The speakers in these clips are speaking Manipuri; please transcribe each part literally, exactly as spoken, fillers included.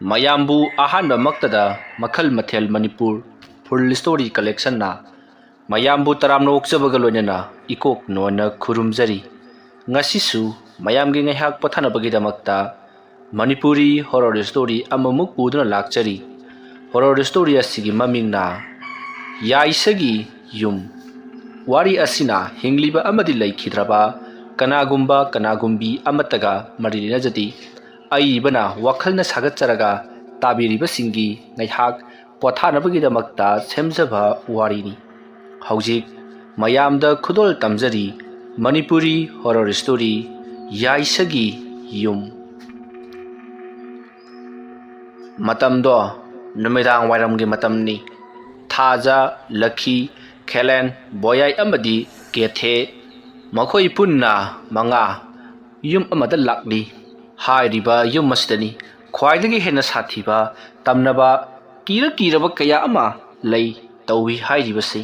ꯃꯌꯥꯝꯕꯨ ꯑꯍꯥꯟꯕꯃꯛꯇꯗ ꯃꯈꯜ ꯃꯊꯦꯜ ꯃꯅꯤꯄꯨꯔ ꯐꯨꯜ ꯁ꯭ꯇꯣꯔꯤ ꯀꯂꯦꯛꯁꯟꯅ ꯃꯌꯥꯝꯕꯨ ꯇꯔꯥꯝꯅ ꯑꯣꯛꯆꯕꯒ ꯂꯣꯏꯅꯅ ꯏꯀꯣꯛ ꯅꯣꯟꯅ ꯈꯨꯔꯨꯝꯖꯔꯤ꯫ ꯉꯁꯤꯁꯨ ꯃꯌꯥꯝꯒꯤ ꯉꯥꯏꯍꯥꯛ ꯄꯣꯊꯥꯅꯕꯒꯤꯗꯃꯛꯇ ꯃꯅꯤꯄꯨꯔꯤ ꯍꯣꯔꯣꯔ ꯁ꯭ꯇꯣꯔꯤ ꯑꯃꯃꯨꯛ ꯄꯨꯗꯨꯅ ꯂꯥꯛꯆꯔꯤ꯫ ꯍꯣꯔꯣꯔ ꯁ꯭ꯇꯣꯔꯤ ꯑꯁꯤꯒꯤ ꯃꯃꯤꯡꯅ ꯌꯥꯏꯁꯒꯤ ꯌꯨꯝ꯫ ꯋꯥꯔꯤ ꯑꯁꯤꯅ ꯍꯤꯡꯂꯤꯕ ꯑꯃꯗꯤ ꯂꯩꯈꯤꯗ꯭ꯔꯕ ꯀꯅꯥꯒꯨꯝꯕ ꯀꯅꯥꯒꯨꯝꯕꯤ ꯑꯃꯠꯇꯒ ꯃꯔꯤ ꯂꯩꯅꯖꯗꯦ꯫ ꯑꯏꯕꯅ ꯋꯥꯈꯜꯅ ꯁꯥꯒꯠꯆꯔꯒ ꯇꯥꯕꯤꯔꯤꯕꯁꯤꯡꯒꯤ ꯉꯥꯏꯍꯥꯛ ꯄꯣꯊꯥꯅꯕꯒꯤꯗꯃꯛꯇ ꯁꯦꯝꯖꯕ ꯋꯥꯔꯤꯅꯤ꯫ ꯍꯧꯖꯤꯛ ꯃꯌꯥꯝꯗ ꯈꯨꯗꯣꯜ ꯇꯝꯖꯔꯤ ꯃꯅꯤꯄꯨꯔꯤ ꯍꯣꯔꯣꯔ ꯁ꯭ꯇꯣꯔꯤ ꯌꯥꯏꯁꯒꯤ ꯌꯨꯝ꯫ ꯃꯇꯝꯗꯣ ꯅꯨꯃꯤꯗꯥꯡ ꯋꯥꯏꯔꯝꯒꯤ ꯃꯇꯝꯅꯤ꯫ ꯊꯥꯖ, ꯂꯈꯤ, ꯈꯦꯂꯦꯟ, ꯕꯣꯌꯥꯏ ꯑꯃꯗꯤ ꯀꯦꯊꯦ, ꯃꯈꯣꯏ ꯄꯨꯟꯅ ꯃꯉꯥ ꯌꯨꯝ ꯑꯃꯗ ꯂꯥꯛꯂꯤ꯫ ꯍꯥꯏꯔꯤꯕ ꯌꯨꯝ ꯑꯁꯤꯗꯅꯤ ꯈ꯭ꯋꯥꯏꯗꯒꯤ ꯍꯦꯟꯅ ꯁꯥꯊꯤꯕ ꯇꯝꯅꯕ ꯀꯤꯔ ꯀꯤꯔꯕ ꯀꯌꯥ ꯑꯃ ꯂꯩ ꯇꯧꯏ ꯍꯥꯏꯔꯤꯕꯁꯤ꯫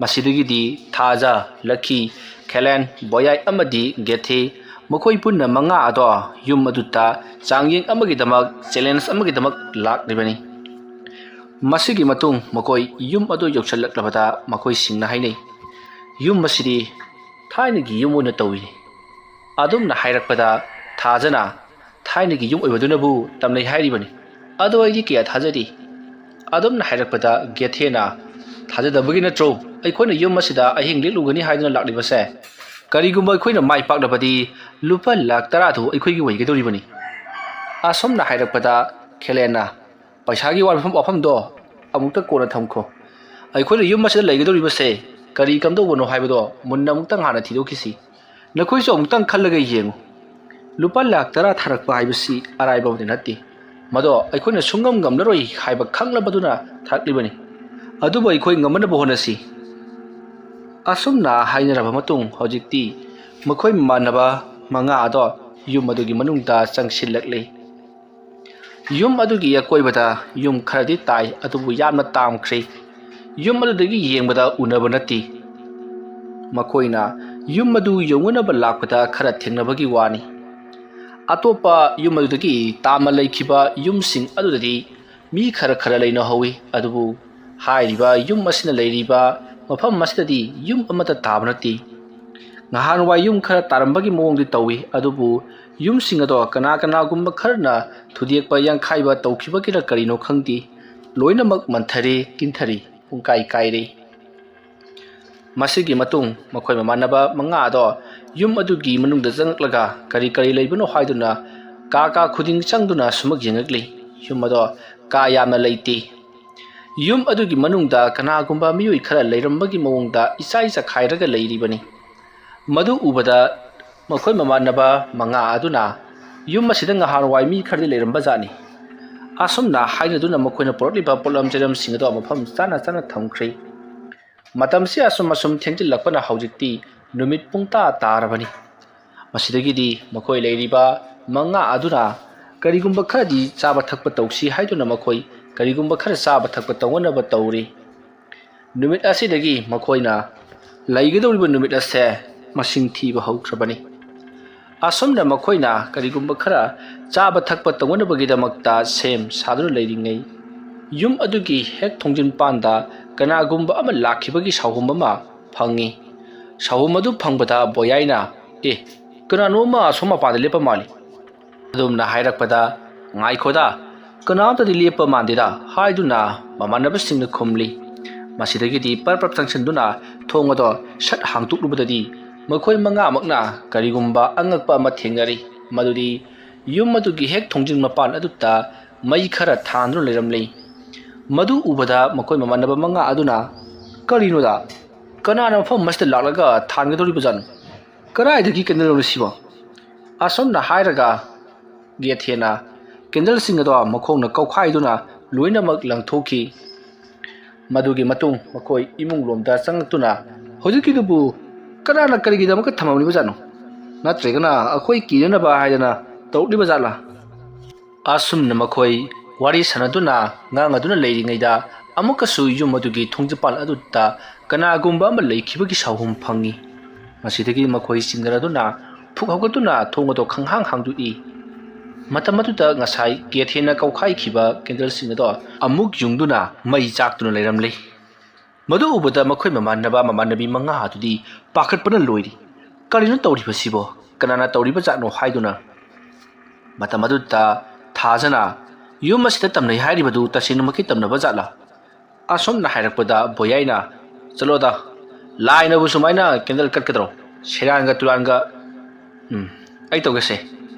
ꯃꯁꯤꯗꯒꯤꯗꯤ ꯊꯥꯖ, ꯂꯈꯤ, ꯈꯦꯂꯦꯟ, ꯕꯣꯌꯥꯏ ꯑꯃꯗꯤ ꯒꯦꯊꯦ, ꯃꯈꯣꯏ ꯄꯨꯟꯅ ꯃꯉꯥ ꯑꯗꯣ ꯌꯨꯝ ꯑꯗꯨꯗ ꯆꯥꯡꯌꯦꯡ ꯑꯃꯒꯤꯗꯃꯛ, ꯆꯦꯂꯦꯟꯖ ꯑꯃꯒꯤꯗꯃꯛ ꯂꯥꯛꯂꯤꯕꯅꯤ꯫ ꯃꯁꯤꯒꯤ ꯃꯇꯨꯡ ꯃꯈꯣꯏ ꯌꯨꯝ ꯑꯗꯨ ꯌꯧꯁꯤꯜꯂꯛꯂꯕꯗ ꯃꯈꯣꯏꯁꯤꯡꯅ ꯍꯥꯏꯅꯩ, "ꯌꯨꯝ ꯑꯁꯤꯗꯤ ꯊꯥꯏꯅꯒꯤ ꯌꯨꯝ ꯑꯣꯏꯅ ꯇꯧꯏ"꯫ ꯑꯗꯨꯝꯅ ꯍꯥꯏꯔꯛꯄꯗ ꯊꯥꯖꯅ, "ꯊꯥꯏꯅꯒꯤ ꯌꯨꯝ ꯑꯣꯏꯕꯗꯨꯅꯕꯨ ꯇꯝꯅꯩ ꯍꯥꯏꯔꯤꯕꯅꯤ꯫ ꯑꯗꯣ ꯑꯩꯗꯤ ꯀꯌꯥ ꯊꯥꯖꯗꯦ"꯫ ꯑꯗꯨꯝꯅ ꯍꯥꯏꯔꯛꯄꯗ ꯒꯦꯊꯦꯅ, "ꯊꯥꯖꯗꯕꯒꯤ ꯅꯠꯇ꯭ꯔꯣ ꯑꯩꯈꯣꯏꯅ ꯌꯨꯝ ꯑꯁꯤꯗ ꯑꯍꯤꯡ ꯂꯦꯛꯂꯨꯒꯅꯤ ꯍꯥꯏꯗꯨꯅ ꯂꯥꯛꯂꯤꯕꯁꯦ? ꯀꯔꯤꯒꯨꯝꯕ ꯑꯩꯈꯣꯏꯅ ꯃꯥꯏ ꯄꯥꯛꯂꯕꯗꯤ ꯂꯨꯄꯥ ꯂꯥꯈ ꯇꯔꯥꯗꯨ ꯑꯩꯈꯣꯏꯒꯤ ꯑꯣꯏꯒꯗꯧꯔꯤꯕꯅꯤ"꯫ ꯑꯁꯨꯝꯅ ꯍꯥꯏꯔꯛꯄꯗ ꯈꯦꯂꯦꯟꯅ, "ꯄꯩꯁꯥꯒꯤ ꯋꯥꯐꯝ, ꯋꯥꯐꯝꯗꯣ ꯑꯃꯨꯛꯇ ꯀꯣꯟꯅ ꯊꯝꯈꯣ꯫ ꯑꯩꯈꯣꯏꯅ ꯌꯨꯝ ꯑꯁꯤꯗ ꯂꯩꯒꯗꯧꯔꯤꯕꯁꯦ ꯀꯔꯤ ꯀꯝꯗꯧꯕꯅꯣ ꯍꯥꯏꯕꯗꯣ ꯃꯨꯟꯅ ꯑꯃꯨꯛꯇꯪ ꯍꯥꯟꯅ ꯊꯤꯗꯣꯛꯈꯤꯁꯤ꯫ ꯅꯈꯣꯏꯁꯨ ꯑꯃꯨꯛꯇꯪ ꯈꯜꯂꯒ ꯌꯦꯡꯉꯨ꯫ ꯂꯨꯄꯥ ꯂꯥꯈ ꯇꯔꯥ ꯊꯥꯔꯛꯄ ꯍꯥꯏꯕꯁꯤ ꯑꯔꯥꯏꯕ ꯑꯃꯗꯤ ꯅꯠꯇꯦ꯫ ꯃꯗꯣ ꯑꯩꯈꯣꯏꯅ ꯁꯨꯡꯉꯝ ꯉꯝꯂꯔꯣꯏ ꯍꯥꯏꯕ ꯈꯪꯂꯕꯗꯨꯅ ꯊꯥꯔꯛꯂꯤꯕꯅꯤ꯫ ꯑꯗꯨꯕꯨ ꯑꯩꯈꯣꯏ ꯉꯝꯅꯅꯕ ꯍꯣꯠꯅꯁꯤ"꯫ ꯑꯁꯨꯝꯅ ꯍꯥꯏꯅꯔꯕ ꯃꯇꯨꯡ ꯍꯧꯖꯤꯛꯇꯤ ꯃꯈꯣꯏ ꯃꯃꯥꯟꯅꯕ ꯃꯉꯥ ꯑꯗꯣ ꯌꯨꯝ ꯑꯗꯨꯒꯤ ꯃꯅꯨꯡꯗ ꯆꯪꯁꯤꯜꯂꯛꯂꯤ꯫ ꯌꯨꯝ ꯑꯗꯨꯒꯤ ꯑꯀꯣꯏꯕꯗ ꯌꯨꯝ ꯈꯔꯗꯤ ꯇꯥꯏ, ꯑꯗꯨꯕꯨ ꯌꯥꯝꯅ ꯇꯥꯝꯈ꯭ꯔꯦ꯫ ꯌꯨꯝ ꯑꯗꯨꯗꯒꯤ ꯌꯦꯡꯕꯗ ꯎꯅꯕ ꯅꯠꯇꯦ꯫ ꯃꯈꯣꯏꯅ ꯌꯨꯝ ꯑꯗꯨ ꯌꯧꯅꯅꯕ ꯂꯥꯛꯄꯗ ꯈꯔ ꯊꯦꯡꯅꯕꯒꯤ ꯋꯥꯅꯤ꯫ ꯑꯇꯣꯞꯄ ꯌꯨꯝ ꯑꯗꯨꯗꯒꯤ ꯇꯥꯝꯅ ꯂꯩꯈꯤꯕ ꯌꯨꯝꯁꯤꯡ ꯑꯗꯨꯗꯗꯤ ꯃꯤ ꯈꯔ ꯈꯔ ꯂꯩꯅꯍꯧꯋꯤ꯫ ꯑꯗꯨꯕꯨ ꯍꯥꯏꯔꯤꯕ ꯌꯨꯝ ꯑꯁꯤꯅ ꯂꯩꯔꯤꯕ ꯃꯐꯝ ꯑꯁꯤꯗꯗꯤ ꯌꯨꯝ ꯑꯃꯠꯇ ꯇꯥꯕ ꯅꯠꯇꯦ꯫ ꯉꯍꯥꯟꯋꯥꯏ ꯌꯨꯝ ꯈꯔ ꯇꯥꯔꯝꯕꯒꯤ ꯃꯑꯣꯡꯗꯤ ꯇꯧꯏ, ꯑꯗꯨꯕꯨ ꯌꯨꯝꯁꯤꯡ ꯑꯗꯣ ꯀꯅꯥ ꯀꯅꯥꯒꯨꯝꯕ ꯈꯔꯅ ꯊꯨꯗꯦꯛꯄ ꯌꯥꯡꯈꯥꯏꯕ ꯇꯧꯈꯤꯕꯒꯤꯔ ꯀꯔꯤꯅꯣ ꯈꯪꯗꯦ, ꯂꯣꯏꯅꯃꯛ ꯃꯟꯊꯔꯦ, ꯀꯤꯟꯊꯔꯦ, ꯄꯨꯡꯀꯥꯏ ꯀꯥꯏꯔꯦ꯫ ꯃꯁꯤꯒꯤ ꯃꯇꯨꯡ ꯃꯈꯣꯏ ꯃꯃꯥꯟꯅꯕ ꯃꯉꯥ ꯑꯗꯣ ꯌꯨꯝ ꯑꯗꯨꯒꯤ ꯃꯅꯨꯡꯗ ꯆꯪꯂꯛꯂꯒ ꯀꯔꯤ ꯀꯔꯤ ꯂꯩꯕꯅꯣ ꯍꯥꯏꯗꯨꯅ ꯀꯥ ꯀꯥ ꯈꯨꯗꯤꯡ ꯆꯪꯗꯨꯅ ꯁꯨꯃꯛ ꯌꯦꯡꯂꯛꯂꯤ꯫ ꯌꯨꯝ ꯑꯗꯣ ꯀꯥ ꯌꯥꯝꯅ ꯂꯩꯇꯦ꯫ ꯌꯨꯝ ꯑꯗꯨꯒꯤ ꯃꯅꯨꯡꯗ ꯀꯅꯥꯒꯨꯝꯕ ꯃꯤꯑꯣꯏ ꯈꯔ ꯂꯩꯔꯝꯕꯒꯤ ꯃꯑꯣꯡꯗ ꯏꯆꯥꯏ ꯆꯈꯥꯏꯔꯒ ꯂꯩꯔꯤꯕꯅꯤ꯫ ꯃꯗꯨ ꯎꯕꯗ ꯃꯈꯣꯏ ꯃꯃꯥꯟꯅꯕ ꯃꯉꯥ ꯑꯗꯨꯅ ꯌꯨꯝ ꯑꯁꯤꯗ ꯉꯍꯥꯟꯋꯥꯏ ꯃꯤ ꯈꯔꯗꯤ ꯂꯩꯔꯝꯕ ꯖꯥꯠꯅꯤ꯫ ꯑꯁꯨꯝꯅ ꯍꯥꯏꯅꯗꯨꯅ ꯃꯈꯣꯏꯅ ꯄꯨꯔꯛꯂꯤꯕ ꯄꯣꯠꯂꯝ ꯆꯩꯂꯝꯁꯤꯡ ꯑꯗꯣ ꯃꯐꯝ ꯆꯥꯅ ꯆꯥꯅ ꯊꯝꯈ꯭ꯔꯦ꯫ ꯃꯇꯝꯁꯤ ꯑꯁꯨꯝ ꯑꯁꯨꯝ ꯊꯦꯡꯖꯤꯜꯂꯛꯄꯅ ꯍꯧꯖꯤꯛꯇꯤ ꯅꯨꯃꯤꯠ ꯄꯨꯡꯇꯥ ꯇꯥꯔꯕꯅꯤ꯫ ꯃꯁꯤꯗꯒꯤꯗꯤ ꯃꯈꯣꯏ ꯂꯩꯔꯤꯕ ꯃꯉꯥ ꯑꯗꯨꯅ ꯀꯔꯤꯒꯨꯝꯕ ꯈꯔꯗꯤ ꯆꯥꯕ ꯊꯛꯄ ꯇꯧꯁꯤ ꯍꯥꯏꯗꯨꯅ ꯃꯈꯣꯏ ꯀꯔꯤꯒꯨꯝꯕ ꯈꯔ ꯆꯥꯕ ꯊꯛꯄ ꯇꯧꯅꯅꯕ ꯇꯧꯔꯤ꯫ ꯅꯨꯃꯤꯠ ꯑꯁꯤꯗꯒꯤ ꯃꯈꯣꯏꯅ ꯂꯩꯒꯗꯧꯔꯤꯕ ꯅꯨꯃꯤꯠ ꯑꯁꯦ ꯃꯁꯤꯡ ꯊꯤꯕ ꯍꯧꯈ꯭ꯔꯕꯅꯤ꯫ ꯑꯁꯨꯝꯅ ꯃꯈꯣꯏꯅ ꯀꯔꯤꯒꯨꯝꯕ ꯈꯔ ꯆꯥꯕ ꯊꯛꯄ ꯇꯧꯅꯅꯕꯒꯤꯗꯃꯛꯇ ꯁꯦꯝ ꯁꯥꯗꯨꯅ ꯂꯩꯔꯤꯉꯩ, ꯌꯨꯝ ꯑꯗꯨꯒꯤ ꯍꯦꯛ ꯊꯣꯡꯖꯤꯟ ꯄꯥꯟꯗ ꯀꯅꯥꯒꯨꯝꯕ ꯑꯃ ꯂꯥꯛꯈꯤꯕꯒꯤ ꯁꯥꯎꯍꯨꯝ ꯑꯃ ꯐꯪꯉꯤ꯫ ꯁꯥꯎꯍꯨꯝ ꯑꯗꯨ ꯐꯪꯕꯗ ꯕꯣꯌꯥꯏꯅ, "ꯑꯦ, ꯀꯅꯥꯅꯣ ꯑꯃ ꯑꯁꯣꯝ ꯃꯄꯥꯗ ꯂꯦꯞꯄ ꯃꯥꯜꯂꯤ?" ꯑꯗꯨꯝꯅ ꯍꯥꯏꯔꯛꯄꯗ, "ꯉꯥꯏꯈꯣꯗ, ꯀꯅꯥꯝꯇꯗꯤ ꯂꯦꯞꯄ ꯃꯥꯟꯗꯦꯗ" ꯍꯥꯏꯗꯨꯅ ꯃꯃꯥꯟꯅꯕꯁꯤꯡꯅ ꯈꯨꯝꯂꯤ꯫ ꯃꯁꯤꯗꯒꯤꯗꯤ ꯄꯔꯞ ꯄꯔꯞ ꯆꯪꯁꯤꯟꯗꯨꯅ ꯊꯣꯡ ꯑꯗꯣ ꯁꯠ ꯍꯥꯡꯇꯣꯛꯂꯨꯕꯗꯗꯤ ꯃꯈꯣꯏ ꯃꯉꯥꯃꯛꯅ ꯀꯔꯤꯒꯨꯝꯕ ꯑꯉꯛꯄ ꯑꯃ ꯊꯦꯡꯅꯔꯤ꯫ ꯃꯗꯨꯗꯤ ꯌꯨꯝ ꯑꯗꯨꯒꯤ ꯍꯦꯛ ꯊꯣꯡꯖꯤꯟ ꯃꯄꯥꯟ ꯑꯗꯨꯗ ꯃꯩ ꯈꯔ ꯊꯥꯟꯗꯨꯅ ꯂꯩꯔꯝꯂꯤ꯫ ꯃꯗꯨ ꯎꯕꯗ ꯃꯈꯣꯏ ꯃꯃꯥꯟꯅꯕ ꯃꯉꯥ ꯑꯗꯨꯅ, "ꯀꯔꯤꯅꯣꯗ? ꯀꯅꯥꯅ ꯃꯐꯝ ꯑꯁꯤꯗ ꯂꯥꯛꯂꯒ ꯊꯥꯟꯒꯗꯧꯔꯤꯕꯖꯥꯠꯅꯣ? ꯀꯗꯥꯏꯗꯒꯤ ꯀꯦꯟꯗꯜꯅꯣ ꯁꯤꯕꯣ?" ꯑꯁꯨꯝꯅ ꯍꯥꯏꯔꯒ ꯒꯦꯠ ꯍꯦꯟꯅ ꯀꯦꯟꯗꯜꯁꯤꯡ ꯑꯗꯣ ꯃꯈꯣꯡꯅ ꯀꯧꯈꯥꯏꯗꯨꯅ ꯂꯣꯏꯅꯃꯛ ꯂꯪꯊꯣꯛꯈꯤ꯫ ꯃꯗꯨꯒꯤ ꯃꯇꯨꯡ ꯃꯈꯣꯏ ꯏꯃꯨꯡ ꯂꯣꯝꯗ ꯆꯪꯂꯛꯇꯨꯅ, "ꯍꯧꯖꯤꯛꯀꯤꯗꯨꯕꯨ ꯀꯅꯥꯅ ꯀꯔꯤꯒꯤꯗꯃꯛꯇ ꯊꯝꯃꯝꯂꯤꯕꯖꯥꯠꯅꯣ? ꯅꯠꯇ꯭ꯔꯒꯅ ꯑꯩꯈꯣꯏ ꯀꯤꯅꯅꯕ ꯍꯥꯏꯗꯅ ꯇꯧꯔꯛꯂꯤꯕ ꯖꯥꯠꯂꯥ?" ꯑꯁꯨꯝꯅ ꯃꯈꯣꯏ ꯋꯥꯔꯤ ꯁꯥꯟꯅꯗꯨꯅ ꯉꯥꯡꯅꯗꯨꯅ ꯂꯩꯔꯤꯉꯩꯗ ꯑꯃꯨꯛꯀꯁꯨ ꯌꯨꯝ ꯑꯗꯨꯒꯤ ꯊꯣꯡꯖꯤꯟꯄꯥꯟ ꯑꯗꯨꯗ ꯀꯅꯥꯒꯨꯝꯕ ꯑꯃ ꯂꯩꯈꯤꯕꯒꯤ ꯁꯥꯎꯍꯨꯝ ꯐꯪꯉꯤ꯫ ꯃꯁꯤꯗꯒꯤ ꯃꯈꯣꯏ ꯆꯤꯡꯅꯔꯗꯨꯅ ꯐꯨꯛ ꯍꯧꯒꯠꯇꯨꯅ ꯊꯣꯡ ꯑꯗꯣ ꯈꯪꯍꯥꯡ ꯍꯥꯡꯗꯣꯛꯏ꯫ ꯃꯇꯝ ꯑꯗꯨꯗ ꯉꯁꯥꯏ ꯀꯦꯊꯦꯟꯅ ꯀꯧꯈꯥꯏꯈꯤꯕ ꯀꯦꯟꯗꯜꯁꯤꯡ ꯑꯗꯣ ꯑꯃꯨꯛ ꯌꯨꯡꯗꯨꯅ ꯃꯩ ꯆꯥꯛꯇꯨꯅ ꯂꯩꯔꯝꯂꯤ꯫ ꯃꯗꯨ ꯎꯕꯗ ꯃꯈꯣꯏ ꯃꯃꯥꯟꯅꯕ ꯃꯃꯥꯟꯅꯕꯤ ꯃꯉꯥ ꯑꯗꯨꯗꯤ ꯄꯥꯈꯠꯄꯅ ꯂꯣꯏꯔꯤ꯫ "ꯀꯔꯤꯅꯣ ꯇꯧꯔꯤꯕꯁꯤꯕꯣ? ꯀꯅꯥꯅ ꯇꯧꯔꯤꯕ ꯖꯥꯠꯅꯣ?" ꯍꯥꯏꯗꯨꯅ꯫ ꯃꯇꯝ ꯑꯗꯨꯗ ꯊꯥꯖꯅ ꯌꯨꯝ ꯑꯁꯤꯗ ꯇꯝꯅꯩ ꯍꯥꯏꯔꯤꯕꯗꯨ ꯇꯁꯦꯡꯅꯃꯛꯀꯤ ꯇꯝꯅꯕ ꯖꯥꯠꯂꯥ? ꯑꯁꯣꯝꯅ ꯍꯥꯏꯔꯛꯄꯗ ꯕꯣꯌꯥꯏꯅ, "ꯆꯠꯂꯣꯗ, ꯂꯥꯏꯅꯕꯨ ꯁꯨꯃꯥꯏꯅ ꯀꯦꯟꯗꯜ ꯀꯠꯀꯗ꯭ꯔꯣ? ꯁꯦꯔꯥꯟꯒ ꯇꯨꯔꯥꯟꯒ꯫ ꯎꯝ, ꯑꯩ ꯇꯧꯒꯦꯁꯦ"꯫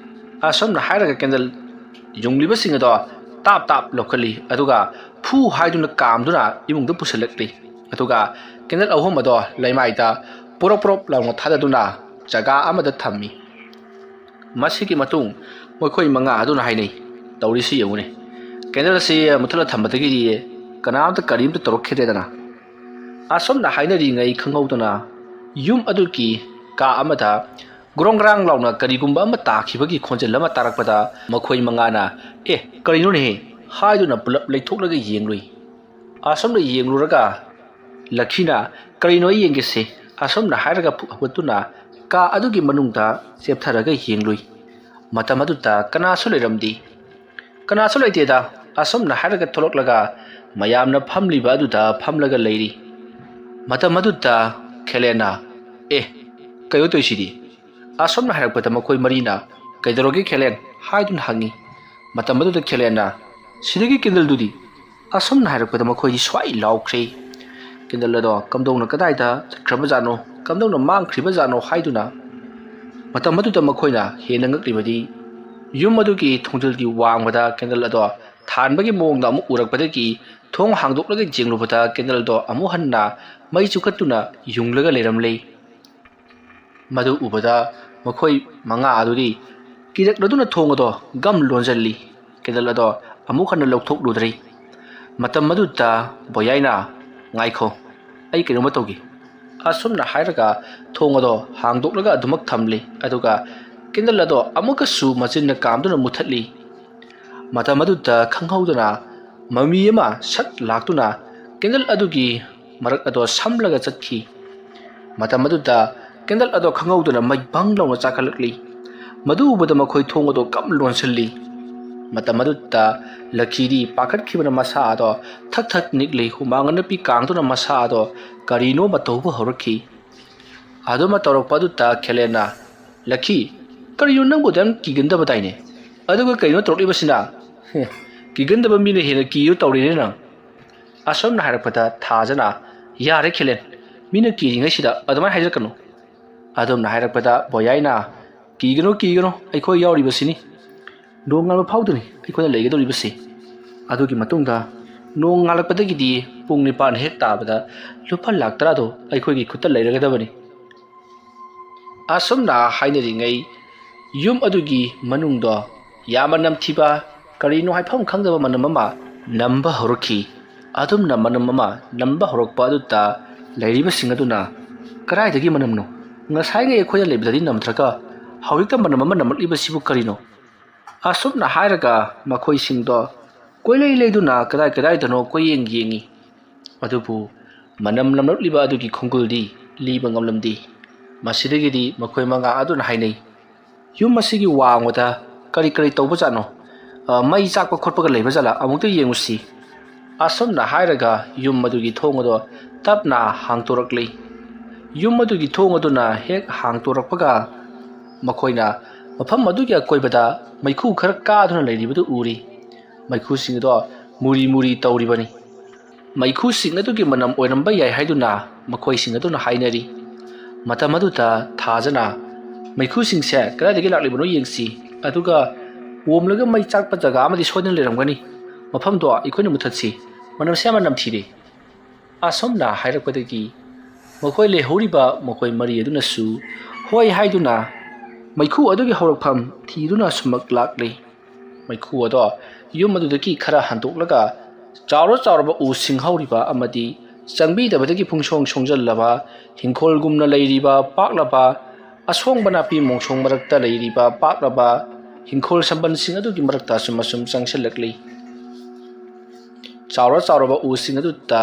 ꯑꯁꯣꯝꯅ ꯍꯥꯏꯔꯒ ꯀꯦꯟꯗꯜ ꯌꯨꯡꯂꯤꯕꯁꯤꯡ ꯑꯗꯣ ꯇꯥꯞ ꯇꯥꯞ ꯂꯧꯈꯠꯂꯤ, ꯑꯗꯨꯒ ꯐꯨ ꯍꯥꯏꯗꯨꯅ ꯀꯥꯝꯗꯨꯅ ꯏꯃꯨꯡꯗ ꯄꯨꯁꯤꯜꯂꯛꯂꯤ꯫ ꯑꯗꯨꯒ ꯀꯦꯟꯗꯜ ꯑꯍꯨꯝ ꯑꯗꯣ ꯂꯩꯃꯥꯏꯗ ꯄꯨꯔꯞ ꯄꯨꯔꯞ ꯂꯥꯎꯅ ꯊꯥꯗꯗꯨꯅ ꯖꯒꯥ ꯑꯃꯗ ꯊꯝꯃꯤ꯫ ꯃꯁꯤꯒꯤ ꯃꯇꯨꯡ ꯃꯈꯣꯏ ꯃꯉꯥ ꯑꯗꯨꯅ ꯍꯥꯏꯅꯩ, "ꯇꯧꯔꯤꯁꯤ ꯌꯦꯡꯉꯨꯅꯦ, ꯀꯦꯟꯗꯜ ꯑꯁꯤ ꯃꯨꯊꯠꯂ ꯊꯝꯕꯗꯒꯤꯗꯤ ꯀꯅꯥꯝꯇ ꯀꯔꯤꯝꯇ ꯇꯧꯔꯛꯈꯤꯗ꯭ꯔꯦꯗꯅ"꯫ ꯑꯁꯨꯝꯅ ꯍꯥꯏꯅꯔꯤꯉꯩ ꯈꯪꯍꯧꯗꯅ ꯌꯨꯝ ꯑꯗꯨꯒꯤ ꯀꯥ ꯑꯃꯗ ꯒ꯭ꯔꯣꯡ ꯒ꯭ꯔꯥꯡ ꯂꯥꯎꯅ ꯀꯔꯤꯒꯨꯝꯕ ꯑꯃ ꯇꯥꯈꯤꯕꯒꯤ ꯈꯣꯟꯖꯦꯜ ꯑꯃ ꯇꯥꯔꯛꯄꯗ ꯃꯈꯣꯏ ꯃꯉꯥꯅ, "ꯑꯦ, ꯀꯔꯤꯅꯣꯅꯦꯍꯦ?" ꯍꯥꯏꯗꯨꯅ ꯄꯨꯂꯞ ꯂꯩꯊꯣꯛꯂꯒ ꯌꯦꯡꯂꯨꯏ꯫ ꯑꯁꯨꯝꯅ ꯌꯦꯡꯂꯨꯔꯒ ꯂꯛꯈꯤꯅ, "ꯀꯔꯤꯅꯣ, ꯑꯩ ꯌꯦꯡꯒꯦꯁꯦ"꯫ ꯑꯁꯨꯝꯅ ꯍꯥꯏꯔꯒ ꯐꯨꯛ ꯍꯧꯒꯠꯇꯨꯅ ꯀꯥ ꯑꯗꯨꯒꯤ ꯃꯅꯨꯡꯗ ꯆꯦꯞꯊꯔꯒ ꯌꯦꯡꯂꯨꯏ꯫ ꯃꯇꯝ ꯑꯗꯨꯗ ꯀꯅꯥꯁꯨ ꯂꯩꯔꯝꯗꯦ꯫ "ꯀꯅꯥꯁꯨ ꯂꯩꯇꯦꯗ"꯫ ꯑꯁꯨꯝꯅ ꯍꯥꯏꯔꯒ ꯊꯣꯛꯂꯛꯂꯒ ꯃꯌꯥꯝꯅ ꯐꯝꯂꯤꯕ ꯑꯗꯨꯗ ꯐꯝꯂꯒ ꯂꯩꯔꯤ꯫ ꯃꯇꯝ ꯑꯗꯨꯗ ꯈꯦꯂꯦꯟꯅ, "ꯑꯦ, ꯀꯩꯅꯣ ꯇꯧꯔꯤꯁꯤꯗꯤ?" ꯑꯁꯨꯝꯅ ꯍꯥꯏꯔꯛꯄꯗ ꯃꯈꯣꯏ ꯃꯔꯤꯅ, "ꯀꯩꯗꯧꯔꯒꯦ ꯈꯦꯂꯦꯟ?" ꯍꯥꯏꯗꯨꯅ ꯍꯪꯉꯤ꯫ ꯃꯇꯝ ꯑꯗꯨꯗ ꯈꯦꯂꯦꯟꯅ, "ꯁꯤꯗꯒꯤ ꯀꯦꯟꯗꯜꯗꯨꯗꯤ?" ꯑꯁꯨꯝꯅ ꯍꯥꯏꯔꯛꯄꯗ ꯃꯈꯣꯏꯗꯤ ꯁ꯭ꯋꯥꯏ ꯂꯥꯎꯈ꯭ꯔꯦ꯫ ꯀꯦꯟꯗꯜ ꯑꯗꯣ ꯀꯝꯗꯧꯅ ꯀꯗꯥꯏꯗ ꯆꯠꯈ꯭ꯔꯕꯖꯥꯠꯅꯣ, ꯀꯝꯗꯧꯅ ꯃꯥꯡꯈ꯭ꯔꯤꯕꯖꯥꯠꯅꯣ ꯍꯥꯏꯗꯨꯅ꯫ ꯃꯇꯝ ꯑꯗꯨꯗ ꯃꯈꯣꯏꯅ ꯍꯦꯟꯅ ꯉꯛꯂꯤꯕꯗꯤ ꯌꯨꯝ ꯑꯗꯨꯒꯤ ꯊꯣꯡꯖꯤꯜꯒꯤ ꯋꯥꯡꯃꯗ ꯀꯦꯟꯗꯜ ꯑꯗꯣ ꯊꯥꯟꯕꯒꯤ ꯃꯑꯣꯡꯗ ꯑꯃꯨꯛ ꯎꯔꯛꯄꯗꯒꯤ ꯊꯣꯡ ꯍꯥꯡꯗꯣꯛꯂꯒ ꯌꯦꯡꯂꯨꯕꯗ ꯀꯦꯟꯗꯜ ꯑꯗꯣ ꯑꯃꯨꯛ ꯍꯟꯅ ꯃꯩ ꯆꯨꯈꯠꯇꯨꯅ ꯌꯨꯡꯂꯒ ꯂꯩꯔꯝꯂꯦ꯫ ꯃꯗꯨ ꯎꯕꯗ ꯃꯈꯣꯏ ꯃꯉꯥ ꯑꯗꯨꯗꯤ ꯀꯤꯔꯛꯂꯗꯨꯅ ꯊꯣꯡ ꯑꯗꯣ ꯒꯝ ꯂꯣꯟꯁꯤꯜꯂꯤ꯫ ꯀꯦꯟꯗꯜ ꯑꯗꯣ ꯑꯃꯨꯛ ꯍꯟꯅ ꯂꯧꯊꯣꯛꯂꯨꯗ꯭ꯔꯤ꯫ ꯃꯇꯝ ꯑꯗꯨꯗ ꯕꯣꯌꯥꯏꯅ, "ꯉꯥꯏꯈꯣ, ꯑꯩ ꯀꯩꯅꯣꯝꯃ ꯇꯧꯒꯦ"꯫ ꯑꯁꯨꯝꯅ ꯍꯥꯏꯔꯒ ꯊꯣꯡ ꯑꯗꯣ ꯍꯥꯡꯗꯣꯛꯂꯒ ꯑꯗꯨꯃꯛ ꯊꯝꯂꯤ, ꯑꯗꯨꯒ ꯀꯦꯟꯗꯜ ꯑꯗꯣ ꯑꯃꯨꯛꯀꯁꯨ ꯃꯆꯤꯟꯅ ꯀꯥꯝꯗꯨꯅ ꯃꯨꯊꯠꯂꯤ꯫ ꯃꯇꯝ ꯑꯗꯨꯗ ꯈꯪꯍꯧꯗꯅ ꯃꯃꯤ ꯑꯃ ꯁꯠ ꯂꯥꯛꯇꯨꯅ ꯀꯦꯟꯗꯜ ꯑꯗꯨꯒꯤ ꯃꯔꯛ ꯑꯗꯣ ꯁꯝꯂꯒ ꯆꯠꯈꯤ꯫ ꯃꯇꯝ ꯑꯗꯨꯗ ꯀꯦꯟꯗꯜ ꯑꯗꯣ ꯈꯪꯍꯧꯗꯅ ꯃꯩ ꯕꯪ ꯂꯥꯎꯅ ꯆꯥꯛꯈꯠꯂꯛꯂꯤ꯫ ꯃꯗꯨ ꯎꯕꯗ ꯃꯈꯣꯏ ꯊꯣꯡ ꯑꯗꯣ ꯀꯝ ꯂꯣꯟꯁꯤꯜꯂꯤ꯫ ꯃꯇꯝ ꯑꯗꯨꯗ ꯂꯛꯈꯤꯗꯤ ꯄꯥꯈꯠꯈꯤꯕꯅ ꯃꯁꯥ ꯑꯗꯣ ꯊꯛ ꯊꯛ ꯅꯤꯛꯂꯤ꯫ ꯍꯨꯃꯥꯡ ꯑꯅꯞꯄꯤ ꯀꯥꯡꯗꯨꯅ ꯃꯁꯥ ꯑꯗꯣ ꯀꯔꯤꯅꯣ ꯑꯃ ꯇꯧꯕ ꯍꯧꯔꯛꯈꯤ꯫ ꯑꯗꯨꯃ ꯇꯧꯔꯛꯄ ꯑꯗꯨꯗ ꯈꯦꯂꯦꯟꯅ, "ꯂꯛꯈꯤ, ꯀꯔꯤꯅꯣ ꯅꯪꯕꯨ ꯑꯗꯨꯌꯥꯝ ꯀꯤꯒꯟꯗꯕꯗꯥꯏꯅꯦ? ꯑꯗꯨꯒ ꯀꯔꯤꯅꯣ ꯇꯧꯔꯛꯂꯤꯕꯁꯤꯅ? ꯍꯦ, ꯀꯤꯒꯟꯗꯕ ꯃꯤꯅ ꯍꯦꯟꯅ ꯀꯤꯌꯨ ꯇꯧꯔꯤꯅꯦ ꯅꯪ?" ꯑꯁꯨꯝꯅ ꯍꯥꯏꯔꯛꯄꯗ ꯊꯥꯖꯅ, "ꯌꯥꯔꯦ ꯈꯦꯂꯦꯟ, ꯃꯤꯅ ꯀꯤꯔꯤꯉꯩꯁꯤꯗ ꯑꯗꯨꯃꯥꯏꯅ ꯍꯥꯏꯖꯔꯛꯀꯅꯨ꯫ ꯑꯗꯨꯝꯅ ꯍꯥꯏꯔꯛꯄꯗ ꯕꯣꯌꯥꯏꯅ, "ꯀꯤꯒꯅꯨ, ꯀꯤꯒꯅꯨ, ꯑꯩꯈꯣꯏ ꯌꯥꯎꯔꯤꯕꯁꯤꯅꯤ꯫ ꯅꯣꯡꯉꯥꯟꯕ ꯐꯥꯎꯗꯅꯤ ꯑꯩꯈꯣꯏꯅ ꯂꯩꯒꯗꯧꯔꯤꯕꯁꯤ꯫ ꯑꯗꯨꯒꯤ ꯃꯇꯨꯡꯗ ꯅꯣꯡ ꯉꯥꯜꯂꯛꯄꯗꯒꯤꯗꯤ ꯄꯨꯡ ꯅꯤꯄꯥꯟ ꯍꯦꯛ ꯇꯥꯕꯗ ꯂꯨꯄꯥ ꯂꯥꯛ ꯇꯔꯥꯗꯣ ꯑꯩꯈꯣꯏꯒꯤ ꯈꯨꯠꯇ ꯂꯩꯔꯒꯗꯕꯅꯤ꯫" ꯑꯁꯨꯝꯅ ꯍꯥꯏꯅꯔꯤꯉꯩ ꯌꯨꯝ ꯑꯗꯨꯒꯤ ꯃꯅꯨꯡꯗꯣ ꯌꯥꯝꯅ ꯅꯝꯊꯤꯕ, ꯀꯔꯤꯅꯣ ꯍꯥꯏꯐꯝ ꯈꯪꯗꯕ ꯃꯅꯝ ꯑꯃ ꯅꯝꯕ ꯍꯧꯔꯛꯈꯤ꯫ ꯑꯗꯨꯝꯅ ꯃꯅꯝ ꯑꯃ ꯅꯝꯕ ꯍꯧꯔꯛꯄ ꯑꯗꯨꯗ ꯂꯩꯔꯤꯕꯁꯤꯡ ꯑꯗꯨꯅ, "ꯀꯗꯥꯏꯗꯒꯤ ꯃꯅꯝꯅꯣ? ꯉꯁꯥꯏꯉꯩ ꯑꯩꯈꯣꯏꯅ ꯂꯩꯕꯗꯗꯤ ꯅꯝꯗ꯭ꯔꯒ ꯍꯧꯖꯤꯛꯇ ꯃꯅꯝ ꯑꯃ ꯅꯝꯂꯛꯂꯤꯕꯁꯤꯕꯨ ꯀꯔꯤꯅꯣ?" ꯑꯁꯨꯝꯅ ꯍꯥꯏꯔꯒ ꯃꯈꯣꯏꯁꯤꯡꯗꯣ ꯀꯣꯏꯂꯩ ꯂꯩꯗꯨꯅ ꯀꯗꯥꯏ ꯀꯗꯥꯏꯗꯅꯣ ꯀꯣꯏꯌꯦꯡ ꯌꯦꯡꯉꯤ꯫ ꯑꯗꯨꯕꯨ ꯃꯅꯝ ꯅꯝꯂꯛꯂꯤꯕ ꯑꯗꯨꯒꯤ ꯈꯣꯡꯒꯨꯜꯗꯤ ꯂꯤꯕ ꯉꯝꯂꯝꯗꯦ꯫ ꯃꯁꯤꯗꯒꯤꯗꯤ ꯃꯈꯣꯏ ꯃꯉꯥ ꯑꯗꯨꯅ ꯍꯥꯏꯅꯩ, "ꯌꯨꯝ ꯑꯁꯤꯒꯤ ꯋꯥꯡꯃꯗ ꯀꯔꯤ ꯀꯔꯤ ꯇꯧꯕꯖꯥꯠꯅꯣ? ꯑ, ꯃꯩ ꯆꯥꯛꯄ ꯈꯣꯠꯄꯒ ꯂꯩꯕꯖꯥꯠꯂ? ꯑꯃꯨꯛꯇ ꯌꯦꯡꯉꯨꯁꯤ꯫" ꯑꯁꯨꯝꯅ ꯍꯥꯏꯔꯒ ꯌꯨꯝ ꯑꯗꯨꯒꯤ ꯊꯣꯡ ꯑꯗꯣ ꯇꯞꯅ ꯍꯥꯡꯇꯣꯔꯛꯂꯤ꯫ ꯌꯨꯝ ꯑꯗꯨꯒꯤ ꯊꯣꯡ ꯑꯗꯨꯅ ꯍꯦꯛ ꯍꯥꯡꯇꯣꯔꯛꯄꯒ ꯃꯈꯣꯏꯅ ꯃꯐꯝ ꯑꯗꯨꯒꯤ ꯑꯀꯣꯏꯕꯗ ꯃꯩꯈꯨ ꯈꯔ ꯀꯥꯗꯨꯅ ꯂꯩꯔꯤꯕꯗꯨ ꯎꯔꯤ꯫ ꯃꯩꯈꯨꯁꯤꯡ ꯑꯗꯣ ꯃꯨꯔꯤ ꯃꯨꯔꯤ ꯇꯧꯔꯤꯕꯅꯤ꯫ ꯃꯩꯈꯨꯁꯤꯡ ꯑꯗꯨꯒꯤ ꯃꯅꯝ ꯑꯣꯏꯔꯝꯕ ꯌꯥꯏ ꯍꯥꯏꯗꯨꯅ ꯃꯈꯣꯏꯁꯤꯡ ꯑꯗꯨꯅ ꯍꯥꯏꯅꯔꯤ꯫ ꯃꯇꯝ ꯑꯗꯨꯗ ꯊꯥꯖꯅ, "ꯃꯩꯈꯨꯁꯤꯡꯁꯦ ꯀꯗꯥꯏꯗꯒꯤ ꯂꯥꯛꯂꯤꯕꯅꯣ ꯌꯦꯡꯁꯤ, ꯑꯗꯨꯒ ꯑꯣꯝꯂꯒ ꯃꯩ ꯆꯥꯛꯄ ꯖꯒꯥ ꯑꯃꯗꯤ ꯁꯣꯏꯗꯅ ꯂꯩꯔꯝꯒꯅꯤ꯫ ꯃꯐꯝꯗꯣ ꯑꯩꯈꯣꯏꯅ ꯃꯨꯊꯠꯁꯤ, ꯃꯅꯝꯁꯦ ꯌꯥꯝꯅ ꯅꯝꯊꯤꯔꯦ꯫" ꯑꯁꯨꯝꯅ ꯍꯥꯏꯔꯛꯄꯗꯒꯤ ꯃꯈꯣꯏ ꯂꯩꯍꯧꯔꯤꯕ ꯃꯈꯣꯏ ꯃꯔꯤ ꯑꯗꯨꯅꯁꯨ ꯍꯣꯏ ꯍꯥꯏꯗꯨꯅ ꯃꯩꯈꯨ ꯑꯗꯨꯒꯤ ꯍꯧꯔꯛꯐꯝ ꯊꯤꯗꯨꯅ ꯁꯨꯃꯛ ꯂꯥꯛꯂꯤ꯫ ꯃꯩꯈꯨ ꯑꯗꯣ ꯌꯨꯝ ꯑꯗꯨꯗꯒꯤ ꯈꯔ ꯍꯟꯗꯣꯛꯂꯒ ꯆꯥꯎꯔ ꯆꯥꯎꯔꯕ ꯎꯁꯤꯡ ꯍꯧꯔꯤꯕ ꯑꯃꯗꯤ ꯆꯪꯕꯤꯗꯕꯗꯒꯤ ꯄꯨꯡꯁꯣꯡ ꯁꯣꯡꯖꯜꯂꯕ ꯍꯤꯡꯈꯣꯜꯒꯨꯝꯅ ꯂꯩꯔꯤꯕ ꯄꯥꯛꯂꯕ ꯑꯁꯣꯡꯕ ꯅꯥꯄꯤ ꯃꯣꯡꯁꯣꯡ ꯃꯔꯛꯇ ꯂꯩꯔꯤꯕ ꯄꯥꯛꯂꯕ ꯍꯤꯡꯈꯣꯜ ꯁꯝꯕꯜꯁꯤꯡ ꯑꯗꯨꯒꯤ ꯃꯔꯛꯇ ꯑꯁꯨꯝ ꯑꯁꯨꯝ ꯆꯪꯁꯤꯜꯂꯛꯂꯤ꯫ ꯆꯥꯎꯔ ꯆꯥꯎꯔꯕ ꯎꯁꯤꯡ ꯑꯗꯨꯗ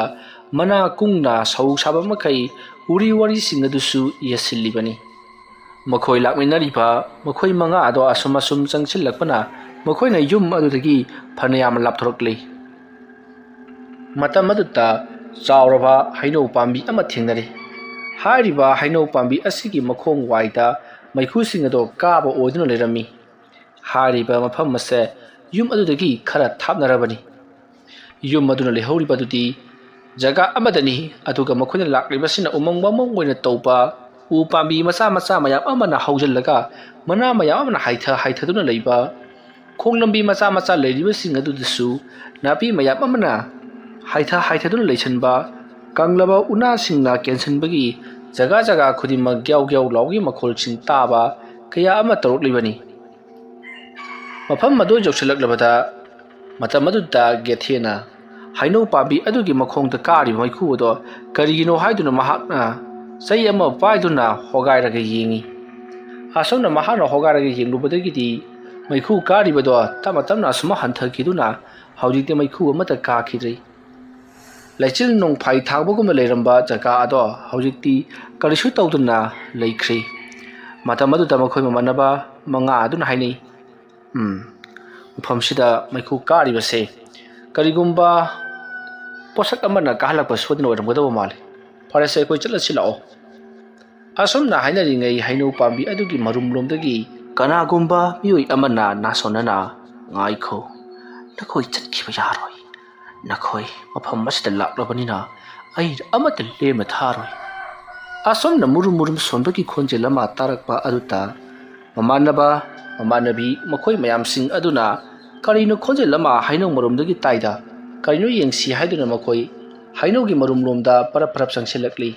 ꯃꯅꯥ ꯀꯨꯡꯅ ꯁꯧ ꯁꯥꯕ ꯃꯈꯩ ꯎꯔꯤ ꯋꯥꯔꯤꯁꯤꯡ ꯑꯗꯨꯁꯨ ꯌꯦꯠꯁꯤꯜꯂꯤꯕꯅꯤ꯫ ꯃꯈꯣꯏ ꯂꯥꯛꯃꯤꯟꯅꯔꯤꯕ ꯃꯈꯣꯏ ꯃꯉꯥ ꯑꯗꯣ ꯑꯁꯨꯝ ꯑꯁꯨꯝ ꯆꯪꯁꯤꯜꯂꯛꯄꯅ ꯃꯈꯣꯏꯅ ꯌꯨꯝ ꯑꯗꯨꯗꯒꯤ ꯐꯅꯌꯥꯝ ꯂꯥꯞꯊꯣꯔꯛꯂꯤ꯫ ꯃꯇꯝ ꯑꯗꯨꯗ ꯆꯥꯎꯔꯕ ꯍꯩꯅꯧ ꯄꯥꯝꯕꯤ ꯑꯃ ꯊꯦꯡꯅꯔꯦ꯫ ꯍꯥꯏꯔꯤꯕ ꯍꯩꯅꯧ ꯄꯥꯝꯕꯤ ꯑꯁꯤꯒꯤ ꯃꯈꯣꯡ ꯋꯥꯏꯗ ꯃꯩꯈꯨꯁꯤꯡ ꯑꯗꯣ ꯀꯥꯕ ꯑꯣꯏꯗꯨꯅ ꯂꯩꯔꯝꯃꯤ꯫ ꯍꯥꯏꯔꯤꯕ ꯃꯐꯝ ꯑꯁꯦ ꯌꯨꯝ ꯑꯗꯨꯗꯒꯤ ꯈꯔ ꯊꯥꯞꯅꯔꯕꯅꯤ꯫ ꯌꯨꯝ ꯑꯗꯨꯅ ꯂꯩꯍꯧꯔꯤꯕ ꯑꯗꯨꯗꯤ ꯖꯒꯥ ꯑꯃꯗꯅꯤ, ꯑꯗꯨꯒ ꯃꯈꯣꯏꯅ ꯂꯥꯛꯂꯤꯕꯁꯤꯅ ꯎꯃꯪ ꯋꯥꯃꯪ ꯑꯣꯏꯅ ꯇꯧꯕ ꯎ ꯄꯥꯝꯕꯤ ꯃꯆꯥ ꯃꯆꯥ ꯃꯌꯥꯝ ꯑꯃꯅ ꯍꯧꯖꯤꯜꯂꯒ ꯃꯅꯥ ꯃꯌꯥꯝ ꯑꯃꯅ ꯍꯥꯏꯊ ꯍꯥꯏꯊꯗꯨꯅ ꯂꯩꯕ ꯈꯣꯡꯂꯝꯕꯤ ꯃꯆꯥ ꯃꯆꯥ ꯂꯩꯔꯤꯕꯁꯤꯡ ꯑꯗꯨꯗꯁꯨ ꯅꯥꯄꯤ ꯃꯌꯥꯝ ꯑꯃꯅ ꯍꯥꯏꯊ ꯍꯥꯏꯊꯗꯨꯅ ꯂꯩꯁꯟꯕ, ꯀꯪꯂꯕ ꯎꯅꯥꯁꯤꯡꯅ ꯀꯦꯟꯁꯤꯟꯕꯒꯤ ꯖꯒꯥ ꯖꯒꯥ ꯈꯨꯗꯤꯡꯃꯛ ꯒ꯭ꯌꯥꯎ ꯒ꯭ꯌꯥꯎ ꯂꯥꯎꯒꯤ ꯃꯈꯣꯜꯁꯤꯡ ꯇꯥꯕ ꯀꯌꯥ ꯑꯃ ꯇꯧꯔꯛꯂꯤꯕꯅꯤ꯫ ꯃꯐꯝ ꯑꯗꯨ ꯌꯧꯁꯤꯜꯂꯛꯂꯕꯗ ꯃꯇꯝ ꯑꯗꯨꯗ ꯒꯦꯊꯦꯅ ꯍꯩꯅꯧ ꯄꯥꯝꯕꯤ ꯑꯗꯨꯒꯤ ꯃꯈꯣꯡꯗ ꯀꯥꯔꯤꯕ ꯃꯩꯈꯨ ꯑꯗꯣ ꯀꯔꯤꯒꯤꯅꯣ ꯍꯥꯏꯗꯨꯅ ꯃꯍꯥꯛꯅ ꯆꯩ ꯑꯃ ꯄꯥꯏꯗꯨꯅ ꯍꯣꯒꯥꯏꯔꯒ ꯌꯦꯡꯉꯤ꯫ ꯑꯁꯨꯝꯅ ꯃꯍꯥꯛꯅ ꯍꯣꯒꯥꯏꯔꯒ ꯌꯦꯡꯂꯨꯕꯗꯒꯤꯗꯤ ꯃꯩꯈꯨ ꯀꯥꯔꯤꯕꯗꯣ ꯇꯞꯅ ꯇꯞꯅ ꯑꯁꯨꯝ ꯍꯟꯊꯈꯤꯗꯨꯅ ꯍꯧꯖꯤꯛꯇꯤ ꯃꯩꯈꯨ ꯑꯃꯠꯇ ꯀꯥꯈꯤꯗ꯭ꯔꯦ꯫ ꯂꯩꯆꯤꯜ ꯅꯣꯡꯐꯥꯏ ꯊꯥꯡꯕꯒꯨꯝꯅ ꯂꯩꯔꯝꯕ ꯖꯒꯥ ꯑꯗꯣ ꯍꯧꯖꯤꯛꯇꯤ ꯀꯔꯤꯁꯨ ꯇꯧꯗꯅ ꯂꯩꯈ꯭ꯔꯦ꯫ ꯃꯇꯝ ꯑꯗꯨꯗ ꯃꯈꯣꯏ ꯃꯃꯥꯟꯅꯕ ꯃꯉꯥ ꯑꯗꯨꯅ ꯍꯥꯏꯅꯩ, "ꯎꯝ, ꯃꯐꯝꯁꯤꯗ ꯃꯩꯈꯨ ꯀꯥꯔꯤꯕꯁꯦ ꯀꯔꯤꯒꯨꯝꯕ ꯄꯣꯠꯁꯛ ꯑꯃꯅ ꯀꯥꯍꯜꯂꯛꯄ ꯁꯣꯏꯗꯅ ꯑꯣꯏꯔꯝꯒꯗꯕ ꯃꯥꯜꯂꯤ꯫ ꯐꯔꯦꯁꯦ, ꯑꯩꯈꯣꯏ ꯆꯠꯂꯁꯤ ꯂꯥꯛꯑꯣ꯫" ꯑꯁꯨꯝꯅ ꯍꯥꯏꯅꯔꯤꯉꯩ ꯍꯩꯅꯧ ꯄꯥꯝꯕꯤ ꯑꯗꯨꯒꯤ ꯃꯔꯨꯝꯂꯣꯝꯗꯒꯤ ꯀꯅꯥꯒꯨꯝꯕ ꯃꯤꯑꯣꯏ ꯑꯃꯅ ꯅꯥꯁꯣꯟꯅꯅ, "ꯉꯥꯏꯈꯣ, ꯅꯈꯣꯏ ꯆꯠꯈꯤꯕ ꯌꯥꯔꯣꯏ꯫ ꯅꯈꯣꯏ ꯃꯐꯝ ꯑꯁꯤꯗ ꯂꯥꯛꯂꯕꯅꯤꯅ ꯑꯩ ꯑꯃꯠꯇ ꯂꯦꯝꯅ ꯊꯥꯔꯣꯏ꯫" ꯑꯁꯨꯝꯅ ꯃꯨꯔꯨꯝ ꯃꯨꯔꯨꯝ ꯁꯣꯟꯕꯒꯤ ꯈꯣꯟꯖꯦꯜ ꯑꯃ ꯇꯥꯔꯛꯄ ꯑꯗꯨꯗ ꯃꯃꯥꯟꯅꯕ, ꯃꯃꯥꯟꯅꯕꯤ ꯃꯈꯣꯏ ꯃꯌꯥꯝꯁꯤꯡ ꯑꯗꯨꯅ ꯀꯔꯤꯅꯣ ꯈꯣꯟꯖꯦꯜ ꯑꯃ ꯍꯩꯅꯧ ꯃꯔꯨꯝꯗꯒꯤ ꯇꯥꯏꯗ, ꯀꯔꯤꯅꯣ ꯌꯦꯡꯁꯤ ꯍꯥꯏꯗꯨꯅ ꯃꯈꯣꯏ ꯍꯩꯅꯧꯒꯤ ꯃꯔꯨꯝꯂꯣꯝꯗ ꯄꯔꯞ ꯄꯔꯞ ꯆꯪꯁꯤꯜꯂꯛꯂꯤ꯫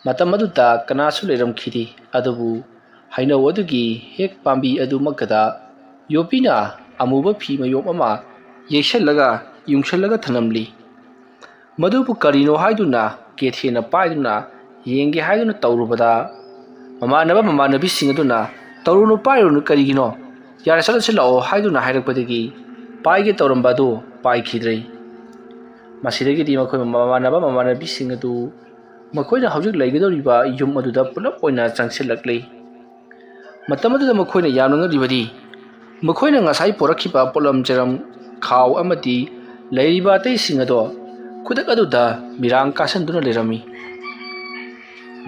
ꯃꯇꯝ ꯑꯗꯨꯗ ꯀꯅꯥꯁꯨ ꯂꯩꯔꯝꯈꯤꯗꯦ, ꯑꯗꯨꯕꯨ ꯍꯩꯅꯧ ꯑꯗꯨꯒꯤ ꯍꯦꯛ ꯄꯥꯝꯕꯤ ꯑꯗꯨꯃꯛꯇꯗ ꯌꯣꯄꯤꯅ ꯑꯃꯨꯕ ꯐꯤ ꯃꯌꯣꯝ ꯑꯃ ꯌꯩꯁꯜꯂꯒ ꯌꯨꯡꯁꯜꯂꯒ ꯊꯅꯝꯂꯤ꯫ ꯃꯗꯨꯕꯨ ꯀꯔꯤꯅꯣ ꯍꯥꯏꯗꯨꯅ ꯀꯦꯊꯦꯅ ꯄꯥꯏꯗꯨꯅ ꯌꯦꯡꯒꯦ ꯍꯥꯏꯗꯨꯅ ꯇꯧꯔꯨꯕꯗ, ꯃꯃꯥꯟꯅꯕ ꯃꯃꯥꯟꯅꯕꯤꯁꯤꯡ ꯑꯗꯨꯅ, "ꯇꯧꯔꯨꯅꯨ, ꯄꯥꯏꯔꯨꯅꯨ, ꯀꯔꯤꯒꯤꯅꯣ? ꯌꯥꯔꯦ, ꯆꯠꯂꯁꯤ ꯂꯥꯛꯑꯣ" ꯍꯥꯏꯗꯨꯅ ꯍꯥꯏꯔꯛꯄꯗꯒꯤ ꯄꯥꯏꯒꯦ ꯇꯧꯔꯝꯕ ꯑꯗꯨ ꯄꯥꯏꯈꯤꯗ꯭ꯔꯦ꯫ ꯃꯁꯤꯗꯒꯤꯗꯤ ꯃꯈꯣꯏ ꯃꯃꯥꯟꯅꯕ ꯃꯃꯥꯟꯅꯕꯤꯁꯤꯡ ꯑꯗꯨ ꯃꯈꯣꯏꯅ ꯍꯧꯖꯤꯛ ꯂꯩꯒꯗꯧꯔꯤꯕ ꯌꯨꯝ ꯑꯗꯨꯗ ꯄꯨꯂꯞ ꯑꯣꯏꯅ ꯆꯪꯁꯤꯜꯂꯛꯂꯤ꯫ ꯃꯇꯝ ꯑꯗꯨꯗ ꯃꯈꯣꯏꯅ ꯌꯥꯝꯅ ꯉꯛꯂꯤꯕꯗꯤ ꯃꯈꯣꯏꯅ ꯉꯁꯥꯏ ꯄꯨꯔꯛꯈꯤꯕ ꯄꯣꯠꯂꯝ ꯆꯩꯔꯝ, ꯈꯥꯎ ꯑꯃꯗꯤ ꯂꯩꯔꯤꯕ ꯑꯇꯩꯁꯤꯡ ꯑꯗꯣ ꯈꯨꯗꯛ ꯑꯗꯨꯗ ꯃꯤꯔꯥꯡ ꯀꯥꯁꯤꯟꯗꯨꯅ ꯂꯩꯔꯝꯃꯤ꯫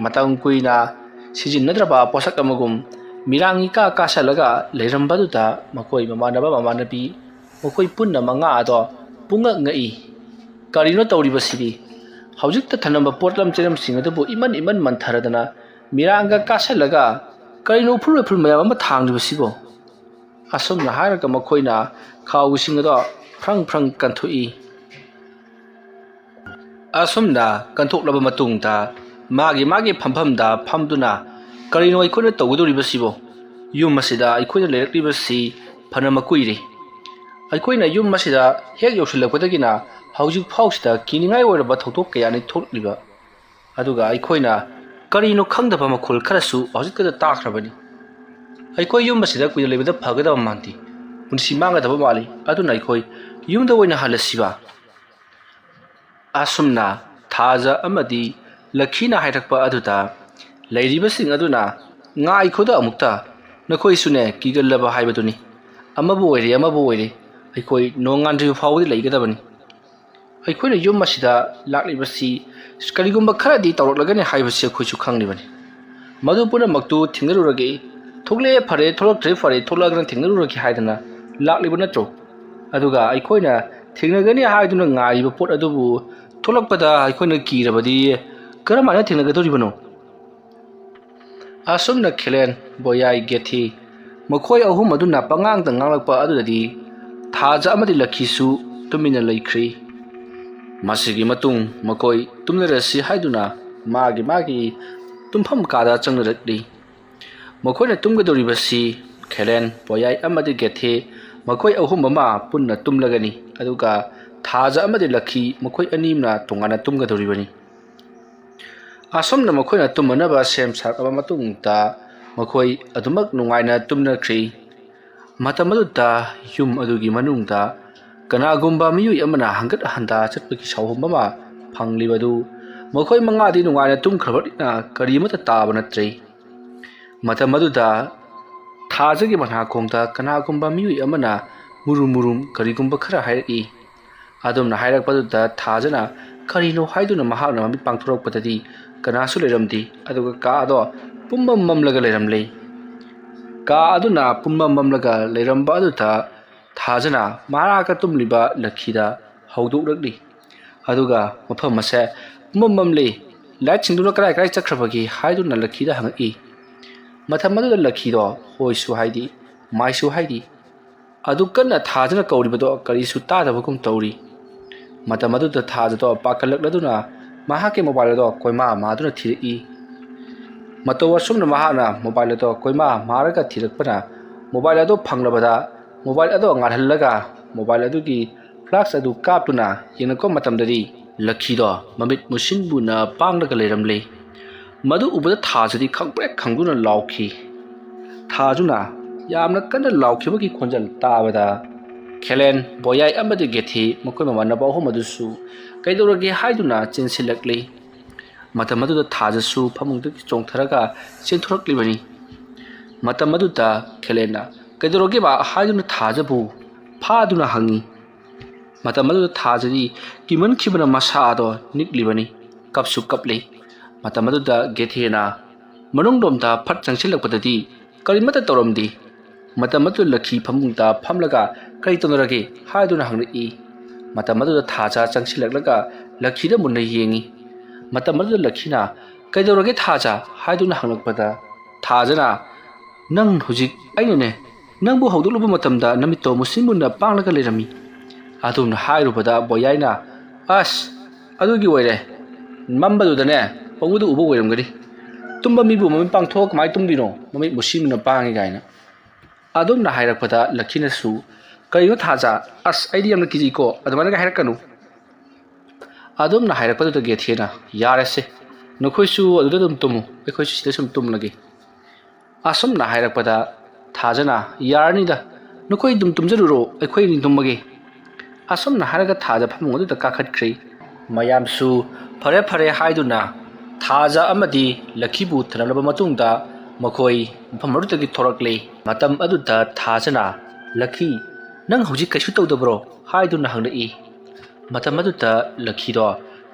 ꯃꯇꯝ ꯀꯨꯏꯅ ꯁꯤꯖꯤꯟꯅꯗ꯭ꯔꯕ ꯄꯣꯠꯁꯛ ꯑꯃꯒꯨꯝ ꯃꯤꯔꯥꯡ ꯏꯀꯥ ꯀꯥꯁꯜꯂꯒ ꯂꯩꯔꯝꯕꯗꯨꯗ ꯃꯈꯣꯏ ꯃꯃꯥꯟꯅꯕ ꯃꯃꯥꯟꯅꯕꯤ ꯃꯈꯣꯏ ꯄꯨꯟꯅ ꯃꯉꯥ ꯑꯗꯣ ꯄꯨꯡꯉꯛ ꯉꯛꯏ꯫ ꯀꯔꯤꯅꯣ ꯇꯧꯔꯤꯕꯁꯤꯗꯤ? ꯍꯧꯖꯤꯛꯇ ꯊꯅꯝꯕ ꯄꯣꯠꯂꯝ ꯆꯩꯔꯝꯁꯤꯡ ꯑꯗꯨꯕꯨ ꯏꯃꯟ ꯏꯃꯟ ꯃꯟꯊꯔꯗꯅ ꯃꯤꯔꯥꯡꯒ ꯀꯥꯁꯜꯂꯒ ꯀꯔꯤꯅꯣ ꯎꯐꯨꯜ ꯋꯥꯏꯐꯨꯜ ꯃꯌꯥꯝ ꯑꯃ ꯊꯥꯡꯂꯤꯕꯁꯤꯕꯣ? ꯑꯁꯨꯝꯅ ꯍꯥꯏꯔꯒ ꯃꯈꯣꯏꯅ ꯈꯥꯎꯁꯤꯡ ꯑꯗꯣ ꯐ꯭ꯔꯪ ꯐ꯭ꯔꯪ ꯀꯟꯊꯣꯛꯏ꯫ ꯑꯁꯨꯝꯅ ꯀꯟꯊꯣꯛꯂꯕ ꯃꯇꯨꯡꯗ ꯃꯥꯒꯤ ꯃꯥꯒꯤ ꯐꯝꯐꯝꯗ ꯐꯝꯗꯨꯅ, "ꯀꯔꯤꯅꯣ ꯑꯩꯈꯣꯏꯅ ꯇꯧꯒꯗꯧꯔꯤꯕꯁꯤꯕꯣ? ꯌꯨꯝ ꯑꯁꯤꯗ ꯑꯩꯈꯣꯏꯅ ꯂꯩꯔꯛꯂꯤꯕꯁꯤ ꯐꯅ ꯃꯀꯨꯏꯔꯦ꯫ ꯑꯩꯈꯣꯏꯅ ꯌꯨꯝ ꯑꯁꯤꯗ ꯍꯦꯛ ꯌꯧꯁꯤꯜꯂꯛꯄꯗꯒꯤꯅ ꯍꯧꯖꯤꯛ ꯐꯥꯎꯁꯤꯗ ꯀꯤꯅꯤꯡꯉꯥꯏ ꯑꯣꯏꯔꯕ ꯊꯧꯗꯣꯛ ꯀꯌꯥꯅꯤ ꯊꯣꯛꯂꯤꯕ꯫ ꯑꯗꯨꯒ ꯑꯩꯈꯣꯏꯅ ꯀꯔꯤꯅꯣ ꯈꯪꯗꯕ ꯃꯈꯣꯜ ꯈꯔꯁꯨ ꯍꯧꯖꯤꯛꯇꯗ ꯇꯥꯈ꯭ꯔꯕꯅꯤ꯫ ꯑꯩꯈꯣꯏ ꯌꯨꯝ ꯑꯁꯤꯗ ꯀꯨꯏꯅ ꯂꯩꯕꯗ ꯐꯒꯗꯕ ꯃꯥꯟꯗꯦ꯫ ꯄꯨꯟꯁꯤ ꯃꯥꯡꯒꯗꯕ ꯃꯥꯜꯂꯤ꯫ ꯑꯗꯨꯅ ꯑꯩꯈꯣꯏ ꯌꯨꯝꯗ ꯑꯣꯏꯅ ꯍꯜꯂꯁꯤꯕ?" ꯑꯁꯨꯝꯅ ꯊꯥꯖ ꯑꯃꯗꯤ ꯂꯛꯈꯤꯅ ꯍꯥꯏꯔꯛꯄ ꯑꯗꯨꯗ ꯂꯩꯔꯤꯕꯁꯤꯡ ꯑꯗꯨꯅ, "ꯉꯥꯏꯈꯣꯗ ꯑꯃꯨꯛꯇ, ꯅꯈꯣꯏꯁꯨꯅꯦ ꯀꯤꯒꯜꯂꯕ ꯍꯥꯏꯕꯗꯨꯅꯤ꯫ ꯑꯃꯕꯨ ꯑꯣꯏꯔꯦ ꯑꯃꯕꯨ ꯑꯣꯏꯔꯦ, ꯑꯩꯈꯣꯏ ꯅꯣꯡꯉꯥꯟꯗ꯭ꯔꯤꯕ ꯐꯥꯎꯕꯗꯤ ꯂꯩꯒꯗꯕꯅꯤ꯫ ꯑꯩꯈꯣꯏꯅ ꯌꯨꯝ ꯑꯁꯤꯗ ꯂꯥꯛꯂꯤꯕꯁꯤ ꯀꯔꯤꯒꯨꯝꯕ ꯈꯔꯗꯤ ꯇꯧꯔꯛꯂꯒꯅꯤ ꯍꯥꯏꯕꯁꯤ ꯑꯩꯈꯣꯏꯁꯨ ꯈꯪꯂꯤꯕꯅꯤ꯫ ꯃꯗꯨ ꯄꯨꯝꯅꯃꯛꯇꯨ ꯊꯦꯡꯅꯔꯨꯔꯒꯦ꯫ ꯊꯣꯛꯂꯛꯑꯦ ꯐꯔꯦ, ꯊꯣꯛꯂꯛꯇ꯭ꯔꯦ ꯐꯔꯦ, ꯊꯣꯛꯂꯛꯑꯒꯅ ꯊꯦꯡꯅꯔꯨꯔꯒꯦ ꯍꯥꯏꯗꯅ ꯂꯥꯛꯂꯤꯕ ꯅꯠꯇ꯭ꯔꯣ? ꯑꯗꯨꯒ ꯑꯩꯈꯣꯏꯅ ꯊꯦꯡꯅꯒꯅꯤ ꯍꯥꯏꯗꯨꯅ ꯉꯥꯏꯔꯤꯕ ꯄꯣꯠ ꯑꯗꯨꯕꯨ ꯊꯣꯛꯂꯛꯄꯗ ꯑꯩꯈꯣꯏꯅ ꯀꯤꯔꯕꯗꯤ ꯀꯔꯝꯍꯥꯏꯅ ꯊꯦꯡꯅꯒꯗꯧꯔꯤꯕꯅꯣ?" ꯑꯁꯨꯝꯅ ꯈꯦꯂꯦꯟ, ꯕꯣꯌꯥꯏ, ꯒꯦꯊꯤ ꯃꯈꯣꯏ ꯑꯍꯨꯝ ꯑꯗꯨꯅ ꯄꯉꯥꯡꯗ ꯉꯥꯡꯂꯛꯄ ꯑꯗꯨꯗꯗꯤ ꯊꯥꯖ ꯑꯃꯗꯤ ꯂꯛꯈꯤꯁꯨ ꯇꯨꯃꯤꯟꯅ ꯂꯩꯈ꯭ꯔꯤ꯫ ꯃꯁꯤꯒꯤ ꯃꯇꯨꯡ ꯃꯈꯣꯏ ꯇꯨꯝꯅꯔꯁꯤ ꯍꯥꯏꯗꯨꯅ ꯃꯥꯒꯤ ꯃꯥꯒꯤ ꯇꯨꯝꯐꯝ ꯀꯥꯗ ꯆꯪꯅꯔꯛꯂꯤ꯫ ꯃꯈꯣꯏꯅ ꯇꯨꯝꯒꯗꯧꯔꯤꯕꯁꯤ ꯈꯦꯂꯦꯟ, ꯕꯣꯌꯥꯏ ꯑꯃꯗꯤ ꯒꯦꯊꯦ ꯃꯈꯣꯏ ꯑꯍꯨꯝ ꯑꯃ ꯄꯨꯟꯅ ꯇꯨꯝꯂꯒꯅꯤ, ꯑꯗꯨꯒ ꯊꯥꯖ ꯑꯃꯗꯤ ꯂꯛꯈꯤ ꯃꯈꯣꯏ ꯑꯅꯤꯃꯅ ꯇꯣꯉꯥꯟꯅ ꯇꯨꯝꯒꯗꯧꯔꯤꯕꯅꯤ꯫ ꯑꯁꯨꯝꯅ ꯃꯈꯣꯏꯅ ꯇꯨꯝꯃꯅꯕ ꯁꯦꯝ ꯁꯥꯔꯛꯂꯕ ꯃꯇꯨꯡꯗ ꯃꯈꯣꯏ ꯑꯗꯨꯃꯛ ꯅꯨꯡꯉꯥꯏꯅ ꯇꯨꯝꯅꯈ꯭ꯔꯤ꯫ ꯃꯇꯝ ꯑꯗꯨꯗ ꯌꯨꯝ ꯑꯗꯨꯒꯤ ꯃꯅꯨꯡꯗ ꯀꯅꯥꯒꯨꯝꯕ ꯃꯤꯑꯣꯏ ꯑꯃꯅ ꯍꯪꯒꯠ ꯍꯟꯗꯥ ꯆꯠꯄꯒꯤ ꯁꯥꯎꯍꯨꯝ ꯑꯃ ꯐꯪꯂꯤꯕꯗꯨ ꯃꯈꯣꯏ ꯃꯉꯥꯗꯤ ꯅꯨꯡꯉꯥꯏꯅ ꯇꯨꯝꯈ꯭ꯔꯕꯅꯤꯅ ꯀꯔꯤ ꯑꯃꯠꯇ ꯇꯥꯕ ꯅꯠꯇ꯭ꯔꯦ꯫ ꯃꯇꯝ ꯑꯗꯨꯗ ꯊꯥꯖꯒꯤ ꯃꯅꯥꯀꯣꯡꯗ ꯀꯅꯥꯒꯨꯝꯕ ꯃꯤꯑꯣꯏ ꯑꯃꯅ ꯃꯨꯔꯨꯝ ꯃꯨꯔꯨꯝ ꯀꯔꯤꯒꯨꯝꯕ ꯈꯔ ꯍꯥꯏꯔꯛꯏ꯫ ꯑꯗꯨꯝꯅ ꯍꯥꯏꯔꯛꯄꯗꯨꯗ ꯊꯥꯖꯅ ꯀꯔꯤꯅꯣ ꯍꯥꯏꯗꯨꯅ ꯃꯍꯥꯛꯅ ꯃꯃꯤꯠ ꯄꯥꯡꯊꯣꯔꯛꯄꯗꯗꯤ ꯀꯅꯥꯁꯨ ꯂꯩꯔꯝꯗꯦ꯫ ꯑꯗꯨꯒ ꯀꯥ ꯑꯗꯣ ꯄꯨꯝꯃꯝ ꯃꯝꯂꯒ ꯂꯩꯔꯝꯂꯦ꯫ ꯀꯥ ꯑꯗꯨꯅ ꯄꯨꯝꯃꯝ ꯃꯝꯂꯒ ꯂꯩꯔꯝꯕ ꯑꯗꯨꯗ ꯊꯥꯖꯅ ꯃꯍꯥꯛꯀ ꯇꯨꯝꯂꯤꯕ ꯂꯛꯈꯤꯗ ꯍꯧꯗꯣꯛꯂꯛꯂꯤ꯫ ꯑꯗꯨꯒ ꯃꯐꯝ ꯑꯁꯦ ꯄꯨꯝꯃꯝ ꯃꯝꯂꯤ, ꯂꯥꯏꯠꯁꯤꯡꯗꯨꯅ ꯀꯗꯥꯏ ꯀꯗꯥꯏ ꯆꯠꯈ꯭ꯔꯕꯒꯦ ꯍꯥꯏꯗꯨꯅ ꯂꯛꯈꯤꯗ ꯍꯪꯉꯛꯏ꯫ ꯃꯇꯝ ꯑꯗꯨꯗ ꯂꯛꯈꯤꯗꯣ ꯍꯣꯏꯁꯨ ꯍꯥꯏꯗꯤ, ꯃꯥꯏꯁꯨ ꯍꯥꯏꯗꯤ꯫ ꯑꯗꯨ ꯀꯟꯅ ꯊꯥꯖꯅ ꯀꯧꯔꯤꯕꯗꯣ ꯀꯔꯤꯁꯨ ꯇꯥꯗꯕꯒꯨꯝ ꯇꯧꯔꯤ꯫ ꯃꯇꯝ ꯑꯗꯨꯗ ꯊꯥꯖꯗꯣ ꯄꯥꯈꯠꯂꯛꯂꯗꯨꯅ ꯃꯍꯥꯛꯀꯤ ꯃꯣꯕꯥꯏꯜ ꯑꯗꯣ ꯀꯣꯏꯃꯥ ꯃꯥꯗꯨꯅ ꯊꯤꯔꯛꯏ꯫ ꯃꯇꯧ ꯑꯁꯨꯝꯅ ꯃꯍꯥꯛꯅ ꯃꯣꯕꯥꯏꯜ ꯑꯗꯣ ꯀꯣꯏꯃꯥ ꯃꯥꯔꯒ ꯊꯤꯔꯛꯄꯅ ꯃꯣꯕꯥꯏꯜ ꯑꯗꯣ ꯐꯪꯂꯕꯗ ꯃꯣꯕꯥꯏꯜ ꯑꯗꯣ ꯉꯥꯜꯍꯜꯂꯒ ꯃꯣꯕꯥꯏꯜ ꯑꯗꯨꯒꯤ ꯐ꯭ꯂꯥꯁ ꯑꯗꯨ ꯀꯥꯞꯇꯨꯅ ꯌꯦꯡꯂꯛꯄ ꯃꯇꯝꯗꯗꯤ ꯂꯛꯈꯤꯗꯣ ꯃꯃꯤꯠ ꯃꯨꯁꯤꯟ ꯃꯨꯅ ꯄꯥꯡꯂꯒ ꯂꯩꯔꯝꯂꯦ꯫ ꯃꯗꯨ ꯎꯕꯗ ꯊꯥꯖꯗꯤ ꯈꯪꯄ꯭ꯔꯦꯛ ꯈꯪꯗꯨꯅ ꯂꯥꯎꯈꯤ꯫ ꯊꯥꯖꯨꯅ ꯌꯥꯝꯅ ꯀꯟꯅ ꯂꯥꯎꯈꯤꯕꯒꯤ ꯈꯣꯟꯖꯦꯜ ꯇꯥꯕꯗ ꯈꯦꯂꯦꯟ, ꯕꯣꯌꯥꯏ ꯑꯃꯗꯤ ꯒꯦꯊꯤ ꯃꯈꯣꯏ ꯃꯃꯥꯟꯅꯕ ꯑꯍꯨꯝ ꯑꯗꯨꯁꯨ ꯀꯩꯗꯧꯔꯒꯦ ꯍꯥꯏꯗꯨꯅ ꯆꯦꯟꯁꯤꯜꯂꯛꯂꯤ꯫ ꯃꯇꯝ ꯑꯗꯨꯗ ꯊꯥꯖꯁꯨ ꯐꯃꯨꯡꯗꯒꯤ ꯆꯣꯡꯊꯔꯒ ꯆꯦꯟꯊꯣꯔꯛꯂꯤꯕꯅꯤ꯫ ꯃꯇꯝ ꯑꯗꯨꯗ ꯈꯦꯂꯦꯟꯅ "ꯀꯩꯗꯧꯔꯒꯦꯕ?" ꯍꯥꯏꯗꯨꯅ ꯊꯥꯖꯕꯨ ꯐꯥꯗꯨꯅ ꯍꯪꯉꯤ꯫ ꯃꯇꯝ ꯑꯗꯨꯗ ꯊꯥꯖꯗꯤ ꯀꯤꯃꯟꯈꯤꯕꯅ ꯃꯁꯥ ꯑꯗꯣ ꯅꯤꯛꯂꯤꯕꯅꯤ꯫ ꯀꯞꯁꯨ ꯀꯞꯂꯤ꯫ ꯃꯇꯝ ꯑꯗꯨꯗ ꯒꯦꯊꯦꯅ ꯃꯅꯨꯡꯂꯣꯝꯗ ꯐꯠ ꯆꯪꯁꯤꯜꯂꯛꯄꯗꯗꯤ ꯀꯔꯤꯃꯠꯇ ꯇꯧꯔꯝꯗꯦ꯫ ꯃꯇꯝ ꯑꯗꯨꯗ ꯂꯛꯈꯤ ꯐꯃꯨꯡꯗ ꯐꯝꯂꯒ "ꯀꯔꯤ ꯇꯧꯅꯔꯒꯦ?" ꯍꯥꯏꯗꯨꯅ ꯍꯪꯂꯛꯏ꯫ ꯃꯇꯝ ꯑꯗꯨꯗ ꯊꯥꯖ ꯆꯪꯁꯤꯜꯂꯛꯂꯒ ꯂꯛꯈꯤꯗ ꯃꯨꯟꯅ ꯌꯦꯡꯉꯤ꯫ ꯃꯇꯝ ꯑꯗꯨꯗ ꯂꯛꯈꯤꯅ "ꯀꯩꯗꯧꯔꯒꯦ ꯊꯥꯖ?" ꯍꯥꯏꯗꯨꯅ ꯍꯪꯂꯛꯄꯗ ꯊꯥꯖꯅ "ꯅꯪ ꯍꯧꯖꯤꯛ ꯑꯩꯅꯅꯦ ꯅꯪꯕꯨ ꯍꯧꯗꯣꯛꯂꯨꯕ ꯃꯇꯝꯗ ꯅꯃꯤꯠꯇꯣ ꯃꯨꯁꯤꯟ ꯃꯨꯟꯅ ꯄꯥꯡꯂꯒ ꯂꯩꯔꯝꯃꯤ꯫ ꯑꯗꯨꯝꯅ ꯍꯥꯏꯔꯨꯕꯗ ꯕꯣꯌꯥꯏꯅ "ꯑꯁ, ꯑꯗꯨꯒꯤ ꯑꯣꯏꯔꯦ꯫ ꯃꯝꯕꯗꯨꯗꯅꯦ ꯄꯪꯎꯗ ꯎꯕ ꯑꯣꯏꯔꯝꯒꯅꯤ꯫ ꯇꯨꯝꯕ ꯃꯤꯕꯨ ꯃꯃꯤꯠ ꯄꯥꯡꯊꯣꯛꯑ ꯀꯃꯥꯏꯅ ꯇꯨꯝꯗꯣꯏꯅꯣ? ꯃꯃꯤꯠ ꯃꯨꯁꯤꯟ ꯃꯨꯟꯅ ꯄꯥꯡꯉꯤ" ꯀꯥꯏꯅ꯫ ꯑꯗꯨꯝꯅ ꯍꯥꯏꯔꯛꯄꯗ ꯂꯛꯈꯤꯅꯁꯨ "ꯀꯔꯤꯅꯣ ꯊꯥꯖ? ꯑꯁ, ꯑꯩꯗꯤ ꯌꯥꯝꯅ ꯀꯤꯖꯩꯀꯣ, ꯑꯗꯨꯃꯥꯏꯅꯒ ꯍꯥꯏꯔꯛꯀꯅꯨ"꯫ ꯑꯗꯨꯝꯅ ꯍꯥꯏꯔꯛꯄꯗꯨꯗ ꯒꯦꯊꯦꯅ "ꯌꯥꯔꯦꯁꯦ, ꯅꯈꯣꯏꯁꯨ ꯑꯗꯨꯗ ꯑꯗꯨꯝ ꯇꯨꯝꯃꯨ, ꯑꯩꯈꯣꯏꯁꯨ ꯁꯤꯗ ꯁꯨꯝ ꯇꯨꯝꯂꯒꯦ"꯫ ꯑꯁꯨꯝꯅ ꯍꯥꯏꯔꯛꯄꯗ ꯊꯥꯖꯅ "ꯌꯥꯔꯅꯤꯗ, ꯅꯈꯣꯏ ꯑꯗꯨꯝ ꯇꯨꯝꯖꯔꯨꯔꯣ, ꯑꯩꯈꯣꯏ ꯑꯅꯤ ꯇꯨꯝꯃꯒꯦ"꯫ ꯑꯁꯨꯝꯅ ꯍꯥꯏꯔꯒ ꯊꯥꯖ ꯐꯃꯨꯡ ꯑꯗꯨꯗ ꯀꯥꯈꯠꯈ꯭ꯔꯤ꯫ ꯃꯌꯥꯝꯁꯨ ꯐꯔꯦ ꯐꯔꯦ ꯍꯥꯏꯗꯨꯅ ꯊꯥꯖ ꯑꯃꯗꯤ ꯂꯛꯈꯤꯕꯨ ꯊꯅꯝꯂꯕ ꯃꯇꯨꯡꯗ ꯃꯈꯣꯏ ꯃꯐꯝ ꯑꯗꯨꯗꯒꯤ ꯊꯣꯔꯛꯂꯤ꯫ ꯃꯇꯝ ꯑꯗꯨꯗ ꯊꯥꯖꯅ, "ꯂꯛꯈꯤ, ꯅꯪ ꯍꯧꯖꯤꯛ ꯀꯩꯁꯨ ꯇꯧꯗꯕ꯭ꯔꯣ?" ꯍꯥꯏꯗꯨꯅ ꯍꯪꯂꯛꯏ꯫ ꯃꯇꯝ ꯑꯗꯨꯗ ꯂꯛꯈꯤꯗꯣ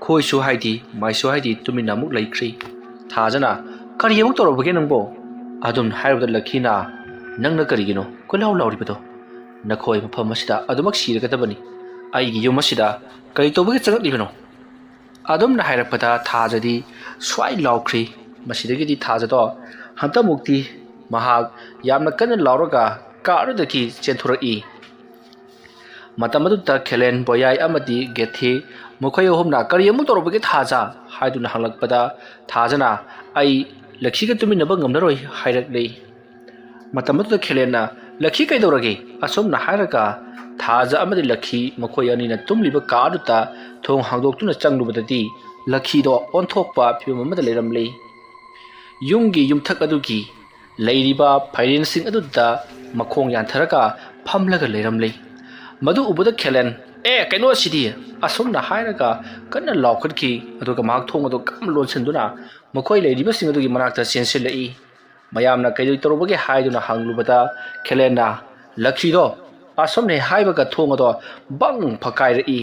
ꯈꯣꯏꯁꯨ ꯍꯥꯏꯗꯤ ꯃꯥꯏꯁꯨ ꯍꯥꯏꯗꯤ ꯇꯨꯃꯤꯟꯅ ꯑꯃꯨꯛ ꯂꯩꯈ꯭ꯔꯤ꯫ ꯊꯥꯖꯅ, "ꯀꯔꯤ ꯑꯃꯨꯛ ꯇꯧꯔꯕꯒꯦ ꯅꯪꯕꯣ?" ꯑꯗꯨꯝ ꯍꯥꯏꯔꯕꯗ ꯂꯛꯈꯤꯅ, "ꯅꯪꯅ ꯀꯔꯤꯒꯤꯅꯣ ꯀꯣꯏꯂꯥꯎ ꯂꯥꯎꯔꯤꯕꯗꯣ? ꯅꯈꯣꯏ ꯃꯐꯝ ꯑꯁꯤꯗ ꯑꯗꯨꯃꯛ ꯁꯤꯔꯒꯗꯕꯅꯤ꯫ ꯑꯩꯒꯤ ꯌꯨꯝ ꯑꯁꯤꯗ ꯀꯔꯤ ꯇꯧꯕꯒꯤ ꯆꯪꯂꯛꯂꯤꯕꯅꯣ?" ꯑꯗꯨꯝꯅ ꯍꯥꯏꯔꯛꯄꯗ ꯊꯥꯖꯗꯤ ꯁ꯭ꯋꯥꯏ ꯂꯥꯎꯈ꯭ꯔꯤ꯫ ꯃꯁꯤꯗꯒꯤꯗꯤ ꯊꯥꯖꯗꯣ ꯍꯟꯇꯃꯨꯛꯇꯤ ꯃꯍꯥꯛ ꯌꯥꯝꯅ ꯀꯟꯅ ꯂꯥꯎꯔꯒ ꯀꯥ ꯑꯗꯨꯗꯒꯤ ꯆꯦꯟꯊꯣꯔꯛꯏ꯫ ꯃꯇꯝ ꯑꯗꯨꯗ ꯈꯦꯂꯦꯟ, ꯕꯣꯌꯥꯏ ꯑꯃꯗꯤ ꯒꯦꯊꯦ ꯃꯈꯣꯏ ꯑꯍꯨꯝꯅ, "ꯀꯔꯤ ꯑꯃꯨꯛ ꯇꯧꯔꯕꯒꯦ ꯊꯥꯖ?" ꯍꯥꯏꯗꯨꯅ ꯍꯪꯂꯛꯄꯗ ꯊꯥꯖꯅ, "ꯑꯩ ꯂꯛꯈꯤꯒ ꯇꯨꯃꯤꯟꯅꯕ ꯉꯝꯂꯔꯣꯏ" ꯍꯥꯏꯔꯛꯂꯤ꯫ ꯃꯇꯝ ꯑꯗꯨꯗ ꯈꯦꯂꯦꯟꯅ, "ꯂꯛꯈꯤ ꯀꯩꯗꯧꯔꯒꯦ?" ꯑꯁꯨꯝꯅ ꯍꯥꯏꯔꯒ ꯊꯥꯖ ꯑꯃꯗꯤ ꯂꯛꯈꯤ ꯃꯈꯣꯏ ꯑꯅꯤꯅ ꯇꯨꯝꯂꯤꯕ ꯀꯥ ꯑꯗꯨꯗ ꯊꯣꯡ ꯍꯥꯡꯗꯣꯛꯇꯨꯅ ꯆꯪꯂꯨꯕꯗꯗꯤ ꯂꯛꯈꯤꯗꯣ ꯑꯣꯟꯊꯣꯛꯄ ꯐꯤꯕꯝ ꯑꯃꯗ ꯂꯩꯔꯝꯂꯤ꯫ ꯌꯨꯝꯒꯤ ꯌꯨꯝꯊꯛ ꯑꯗꯨꯒꯤ ꯂꯩꯔꯤꯕ ꯐꯥꯏꯔꯦꯟꯁꯤꯡ ꯑꯗꯨꯗ ꯃꯈꯣꯡ ꯌꯥꯟꯊꯔꯒ ꯐꯝꯂꯒ ꯂꯩꯔꯝꯂꯤ꯫ ꯃꯗꯨ ꯎꯕꯗ ꯈꯦꯂꯦꯟ, "ꯑꯦ, ꯀꯩꯅꯣ ꯑꯁꯤꯗꯤ?" ꯑꯁꯨꯝꯅ ꯍꯥꯏꯔꯒ ꯀꯟꯅ ꯂꯥꯎꯈꯠꯈꯤ꯫ ꯑꯗꯨꯒ ꯃꯍꯥꯛ ꯊꯣꯡ ꯑꯗꯨ ꯀꯟꯅ ꯂꯣꯟꯁꯤꯟꯗꯨꯅ ꯃꯈꯣꯏ ꯂꯩꯔꯤꯕꯁꯤꯡ ꯑꯗꯨꯒꯤ ꯃꯅꯥꯛꯇ ꯆꯦꯟꯁꯤꯜꯂꯛꯏ꯫ ꯃꯌꯥꯝꯅ ꯀꯩꯗꯧ ꯇꯧꯔꯨꯕꯒꯦ ꯍꯥꯏꯗꯨꯅ ꯍꯪꯂꯨꯕꯗ ꯈꯦꯂꯦꯟꯅ, "ꯂꯛꯈꯤꯗꯣ ꯑꯁꯨꯝꯅ ꯍꯥꯏꯕꯒ ꯊꯣꯡ ꯑꯗꯣ ꯕꯪ ꯐꯛꯀꯥꯏꯔꯛꯏ"꯫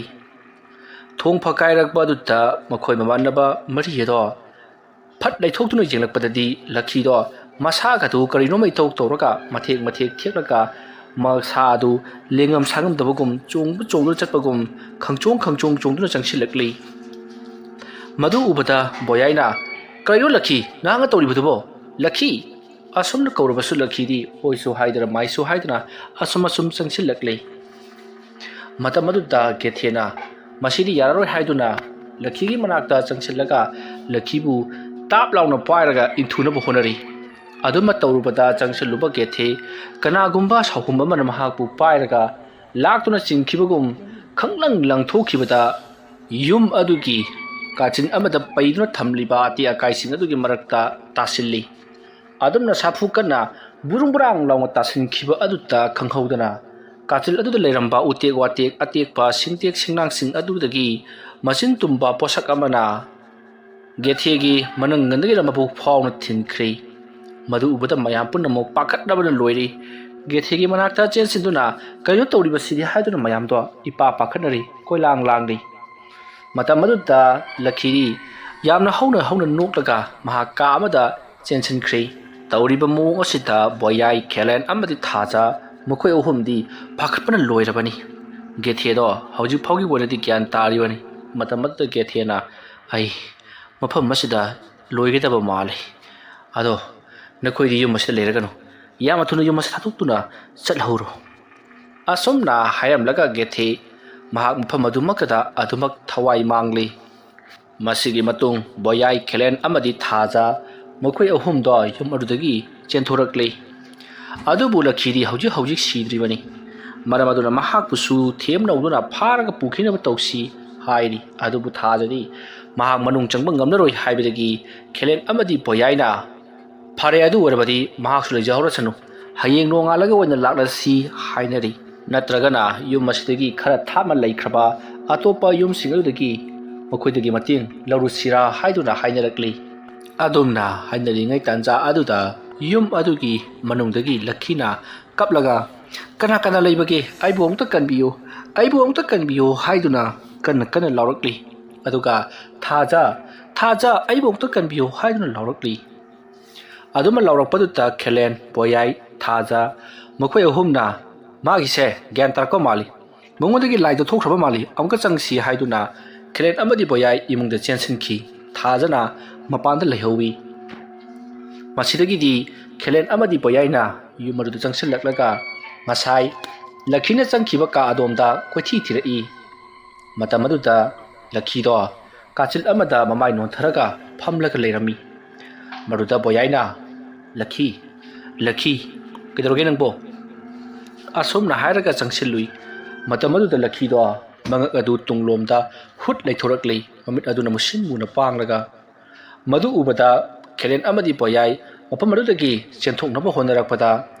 ꯊꯣꯡ ꯐꯛꯀꯥꯏꯔꯛꯄ ꯑꯗꯨꯗ ꯃꯈꯣꯏ ꯃꯃꯥꯟꯅꯕ ꯃꯔꯤ ꯑꯗꯣ ꯐꯠ ꯂꯩꯊꯣꯛꯇꯨꯅ ꯌꯦꯡꯂꯛꯄꯗꯗꯤ ꯂꯛꯈꯤꯗꯣ ꯃꯁꯥꯒꯗꯨ ꯀꯔꯤꯅꯣꯝꯃ ꯏꯇꯧ ꯇꯧꯔꯒ ꯃꯊꯦꯛ ꯃꯊꯦꯛ ꯊꯦꯛꯂꯒ ꯃꯁꯥ ꯑꯗꯨ ꯂꯦꯡꯉꯝ ꯁꯥꯉꯝꯗꯕꯒꯨꯝ ꯆꯣꯡꯕ ꯆꯣꯡꯗꯨꯅ ꯆꯠꯄꯒꯨꯝ ꯈꯪꯆꯣꯡ ꯈꯪꯆꯣꯡ ꯆꯣꯡꯗꯨꯅ ꯆꯪꯁꯤꯜꯂꯛꯂꯤ꯫ ꯃꯗꯨ ꯎꯕꯗ ꯕꯣꯌꯥꯏꯅ, "ꯀꯔꯤꯅꯣ ꯂꯛꯈꯤ, ꯅꯍꯥꯛꯅ ꯇꯧꯔꯤꯕꯗꯨꯕꯣ? ꯂꯛꯈꯤ!" ꯑꯁꯨꯝꯅ ꯀꯧꯔꯕꯁꯨ ꯂꯛꯈꯤꯗꯤ ꯍꯣꯏꯁꯨ ꯍꯥꯏꯗꯅ ꯃꯥꯏꯁꯨ ꯍꯥꯏꯗꯅ ꯑꯁꯨꯝ ꯑꯁꯨꯝ ꯆꯪꯁꯤꯜꯂꯛꯂꯤ꯫ ꯃꯇꯝ ꯑꯗꯨꯗ ꯒꯦꯊꯦꯅ ꯃꯁꯤꯗꯤ ꯌꯥꯔꯔꯣꯏ ꯍꯥꯏꯗꯨꯅ ꯂꯛꯈꯤꯒꯤ ꯃꯅꯥꯛꯇ ꯆꯪꯁꯤꯜꯂꯒ ꯂꯛꯈꯤꯕꯨ ꯇꯥꯞ ꯂꯥꯎꯅ ꯄꯥꯏꯔꯒ ꯏꯟꯊꯨꯅꯕ ꯍꯣꯠꯅꯔꯤ꯫ ꯑꯗꯨꯃ ꯇꯧꯔꯨꯕꯗ ꯆꯪꯁꯤꯜꯂꯨꯕ ꯒꯦꯊꯦ ꯀꯅꯥꯒꯨꯝꯕ ꯁꯥꯎꯍꯨꯝ ꯑꯃꯅ ꯃꯍꯥꯛꯄꯨ ꯄꯥꯏꯔꯒ ꯂꯥꯛꯇꯨꯅ ꯆꯤꯡꯈꯤꯕꯒꯨꯝ ꯈꯪꯂꯪ ꯂꯪꯊꯣꯛꯈꯤꯕꯗ ꯌꯨꯝ ꯑꯗꯨꯒꯤ ꯀꯥꯆꯤꯟ ꯑꯃꯗ ꯄꯩꯗꯨꯅ ꯊꯝꯂꯤꯕ ꯑꯇꯦꯛ ꯑꯀꯥꯏꯁꯤꯡ ꯑꯗꯨꯒꯤ ꯃꯔꯛꯇ ꯇꯥꯁꯤꯜꯂꯤ꯫ ꯑꯗꯨꯝꯅ ꯁꯥꯐꯨ ꯀꯟꯅ ꯕꯨꯔꯨꯡ ꯕꯨꯔꯥꯡ ꯂꯥꯎꯅ ꯇꯥꯁꯤꯟꯈꯤꯕ ꯑꯗꯨꯗ ꯈꯪꯍꯧꯗꯅ ꯀꯥꯆꯤꯜ ꯑꯗꯨꯗ ꯂꯩꯔꯝꯕ ꯎꯇꯦꯛ ꯋꯥꯇꯦꯛ ꯑꯇꯦꯛꯄ ꯁꯤꯡꯇꯦꯛ ꯁꯤꯡꯅꯥꯡꯁꯤꯡ ꯑꯗꯨꯗꯒꯤ ꯃꯆꯤꯟ ꯇꯨꯝꯕ ꯄꯣꯠꯁꯛ ꯑꯃꯅ ꯒꯦꯊꯦꯒꯤ ꯃꯅꯪꯒꯟꯗꯒꯤꯔ ꯃꯕꯨꯛ ꯐꯥꯎꯅ ꯊꯤꯟꯈ꯭ꯔꯦ꯫ ꯃꯗꯨ ꯎꯕꯗ ꯃꯌꯥꯝ ꯄꯨꯝꯅꯃꯛ ꯄꯥꯈꯠꯅꯕꯅ ꯂꯣꯏꯔꯤ꯫ ꯒꯦꯊꯦꯒꯤ ꯃꯅꯥꯛꯇ ꯆꯦꯟꯁꯤꯟꯗꯨꯅ, "ꯀꯔꯤꯅꯣ ꯇꯧꯔꯤꯕꯁꯤꯗꯤ?" ꯍꯥꯏꯗꯨꯅ ꯃꯌꯥꯝꯗꯣ ꯏꯄꯥ ꯄꯥꯈꯠꯅꯔꯤ, ꯀꯣꯏꯂꯥꯡ ꯂꯥꯡꯂꯤ꯫ ꯃꯇꯝ ꯑꯗꯨꯗ ꯂꯛꯈꯤꯗꯤ ꯌꯥꯝꯅ ꯍꯧꯅ ꯍꯧꯅ ꯅꯣꯛꯂꯒ ꯃꯍꯥꯛ ꯀꯥ ꯑꯃꯗ ꯆꯦꯟꯁꯤꯟꯈ꯭ꯔꯦ꯫ ꯇꯧꯔꯤꯕ ꯃꯑꯣꯡ ꯑꯁꯤꯗ ꯕꯣꯌꯥꯏ, ꯈꯦꯂꯦꯟ ꯑꯃꯗꯤ ꯊꯥꯖ, ꯃꯈꯣꯏ ꯑꯍꯨꯝꯗꯤ ꯄꯥꯈꯠꯄꯅ ꯂꯣꯏꯔꯕꯅꯤ꯫ ꯒꯦꯊꯦꯗꯣ ꯍꯧꯖꯤꯛ ꯐꯥꯎꯒꯤ ꯑꯣꯏꯅꯗꯤ ꯒ꯭ꯌꯥꯟ ꯇꯥꯔꯤꯕꯅꯤ꯫ ꯃꯇꯝ ꯑꯗꯨꯗ ꯒꯦꯊꯦꯅ, "ꯑꯩ ꯃꯐꯝ ꯑꯁꯤꯗ ꯂꯣꯏꯒꯗꯕ ꯃꯥꯜꯂꯤ꯫ ꯑꯗꯣ ꯅꯈꯣꯏꯗꯤ ꯌꯨꯝ ꯑꯁꯤꯗ ꯂꯩꯔꯒꯅꯨ꯫ ꯌꯥꯝꯅ ꯊꯨꯅ ꯌꯨꯝ ꯑꯁꯤ ꯊꯥꯗꯣꯛꯇꯨꯅ ꯆꯠꯍꯧꯔꯣ꯫" ꯑꯁꯨꯝꯅ ꯍꯥꯏꯔꯝꯂꯒ ꯒꯦꯊꯦ ꯃꯍꯥꯛ ꯃꯐꯝ ꯑꯗꯨꯃꯛꯇꯗ ꯑꯗꯨꯃꯛ ꯊꯋꯥꯏ ꯃꯥꯡꯂꯤ꯫ ꯃꯁꯤꯒꯤ ꯃꯇꯨꯡ ꯕꯣꯌꯥꯏ, ꯈꯦꯂꯦꯟ ꯑꯃꯗꯤ ꯊꯥꯖ, ꯃꯈꯣꯏ ꯑꯍꯨꯝꯗꯣ ꯌꯨꯝ ꯑꯗꯨꯗꯒꯤ ꯆꯦꯟꯊꯣꯔꯛꯂꯤ꯫ ꯑꯗꯨꯕꯨ ꯂꯛꯈꯤꯗꯤ ꯍꯧꯖꯤꯛ ꯍꯧꯖꯤꯛ ꯁꯤꯗ꯭ꯔꯤꯕꯅꯤ꯫ ꯃꯔꯝ ꯑꯗꯨꯅ ꯃꯍꯥꯛꯄꯨꯁꯨ ꯊꯦꯝꯅꯧꯗꯨꯅ ꯐꯥꯔꯒ ꯄꯨꯈꯤꯅꯕ ꯇꯧꯁꯤ ꯍꯥꯏꯔꯤ꯫ ꯑꯗꯨꯕꯨ ꯊꯥꯖꯗꯤ ꯃꯍꯥꯛ ꯃꯅꯨꯡ ꯆꯪꯕ ꯉꯝꯂꯔꯣꯏ ꯍꯥꯏꯕꯗꯒꯤ ꯈꯦꯂꯦꯟ ꯑꯃꯗꯤ ꯕꯣꯌꯥꯏꯅ, "ꯐꯔꯦ, ꯑꯗꯨ ꯑꯣꯏꯔꯕꯗꯤ ꯃꯍꯥꯛꯁꯨ ꯂꯩꯖꯍꯧꯔꯁꯅꯨ, ꯍꯌꯦꯡ ꯅꯣꯡꯉꯥꯜꯂꯒ ꯑꯣꯏꯅ ꯂꯥꯛꯂꯁꯤ" ꯍꯥꯏꯅꯔꯤ꯫ ꯅꯠꯇ꯭ꯔꯒꯅ ꯌꯨꯝ ꯑꯁꯤꯗꯒꯤ ꯈꯔ ꯊꯥꯞꯅ ꯂꯩꯈ꯭ꯔꯕ ꯑꯇꯣꯞꯄ ꯌꯨꯝꯁꯤꯡ ꯑꯗꯨꯗꯒꯤ ꯃꯈꯣꯏꯗꯒꯤ ꯃꯇꯦꯡ ꯂꯧꯔꯨꯁꯤꯔꯥ ꯍꯥꯏꯗꯨꯅ ꯍꯥꯏꯅꯔꯛꯂꯤ꯫ ꯑꯗꯨꯝꯅ ꯍꯥꯏꯅꯔꯤꯉꯩ ꯇꯥꯟꯖꯥ ꯑꯗꯨꯗ ꯌꯨꯝ ꯑꯗꯨꯒꯤ ꯃꯅꯨꯡꯗꯒꯤ ꯂꯛꯈꯤꯅ ꯀꯞꯂꯒ, "ꯀꯅꯥ ꯀꯅꯥ ꯂꯩꯕꯒꯦ? ꯑꯩꯕꯨ ꯑꯃꯨꯛꯇ ꯀꯟꯕꯤꯌꯨ, ꯑꯩꯕꯨ ꯑꯃꯨꯛꯇ ꯀꯟꯕꯤꯌꯨ" ꯍꯥꯏꯗꯨꯅ ꯀꯟꯅ ꯀꯟꯅ ꯂꯥꯎꯔꯛꯂꯤ꯫ ꯑꯗꯨꯒ "ꯊꯥꯖ, ꯊꯥꯖ, ꯑꯩꯕꯨ ꯑꯃꯨꯛꯇ ꯀꯟꯕꯤꯌꯨ" ꯍꯥꯏꯗꯨꯅ ꯂꯥꯎꯔꯛꯂꯤ꯫ ꯑꯗꯨꯃ ꯂꯥꯎꯔꯛꯄꯗꯨꯗ ꯈꯦꯂꯦꯟ, ꯕꯣꯌꯥꯏ, ꯊꯥꯖ, ꯃꯈꯣꯏ ꯑꯍꯨꯝꯅ, "ꯃꯥꯒꯤꯁꯦ ꯒ꯭ꯌꯥꯟ ꯇꯥꯔꯛꯄ ꯃꯥꯜꯂꯤ, ꯃꯉꯣꯟꯗꯒꯤ ꯂꯥꯏꯗꯣ ꯊꯣꯛꯈ꯭ꯔꯕ ꯃꯥꯜꯂꯤ, ꯑꯃꯨꯛꯀ ꯆꯪꯁꯤ" ꯍꯥꯏꯗꯨꯅ ꯈꯦꯂꯦꯟ ꯑꯃꯗꯤ ꯕꯣꯌꯥꯏ ꯏꯃꯨꯡꯗ ꯆꯦꯟꯁꯤꯟꯈꯤ꯫ ꯊꯥꯖꯅ ꯃꯄꯥꯟꯗ ꯂꯩꯍꯧꯋꯤ꯫ ꯃꯁꯤꯗꯒꯤꯗꯤ ꯈꯦꯂꯦꯟ ꯑꯃꯗꯤ ꯕꯣꯌꯥꯏꯅ ꯌꯨꯝ ꯑꯗꯨꯗ ꯆꯪꯁꯤꯜꯂꯛꯂꯒ ꯉꯁꯥꯏ ꯂꯛꯈꯤꯅ ꯆꯪꯈꯤꯕ ꯀꯥ ꯑꯗꯣꯝꯗ ꯀꯣꯏꯊꯤ ꯊꯤꯔꯛꯏ꯫ ꯃꯇꯝ ꯑꯗꯨꯗ ꯂꯛꯈꯤꯗꯣ ꯀꯥꯆꯤꯜ ꯑꯃꯗ ꯃꯃꯥꯏ ꯅꯣꯟꯊꯔꯒ ꯐꯝꯂꯒ ꯂꯩꯔꯝꯃꯤ꯫ ꯃꯗꯨꯗ ꯕꯣꯌꯥꯏꯅ, "ꯂꯛꯈꯤ, ꯂꯛꯈꯤ, ꯀꯩꯗꯧꯔꯒꯦ ꯅꯪꯕꯣ?" ꯑꯁꯨꯝꯅ ꯍꯥꯏꯔꯒ ꯆꯪꯁꯤꯜꯂꯨꯏ꯫ ꯃꯇꯝ ꯑꯗꯨꯗ ꯂꯛꯈꯤꯗꯣ ꯃꯉꯛ ꯑꯗꯨ ꯇꯨꯡꯂꯣꯝꯗ ꯍꯨꯠ ꯂꯩꯊꯣꯔꯛꯂꯤ꯫ ꯃꯃꯤꯠ ꯑꯗꯨꯅ ꯃꯨꯁꯤꯟ ꯃꯨꯅ ꯄꯥꯡꯂꯒ꯫ ꯃꯗꯨ ꯎꯕꯗ ꯈꯦꯂꯦꯟ ꯑꯃꯗꯤ ꯕꯣꯌꯥꯏ ꯃꯐꯝ ꯑꯗꯨꯗꯒꯤ ꯆꯦꯟꯊꯣꯛꯅꯕ ꯍꯣꯠꯅꯔꯛꯄꯗ,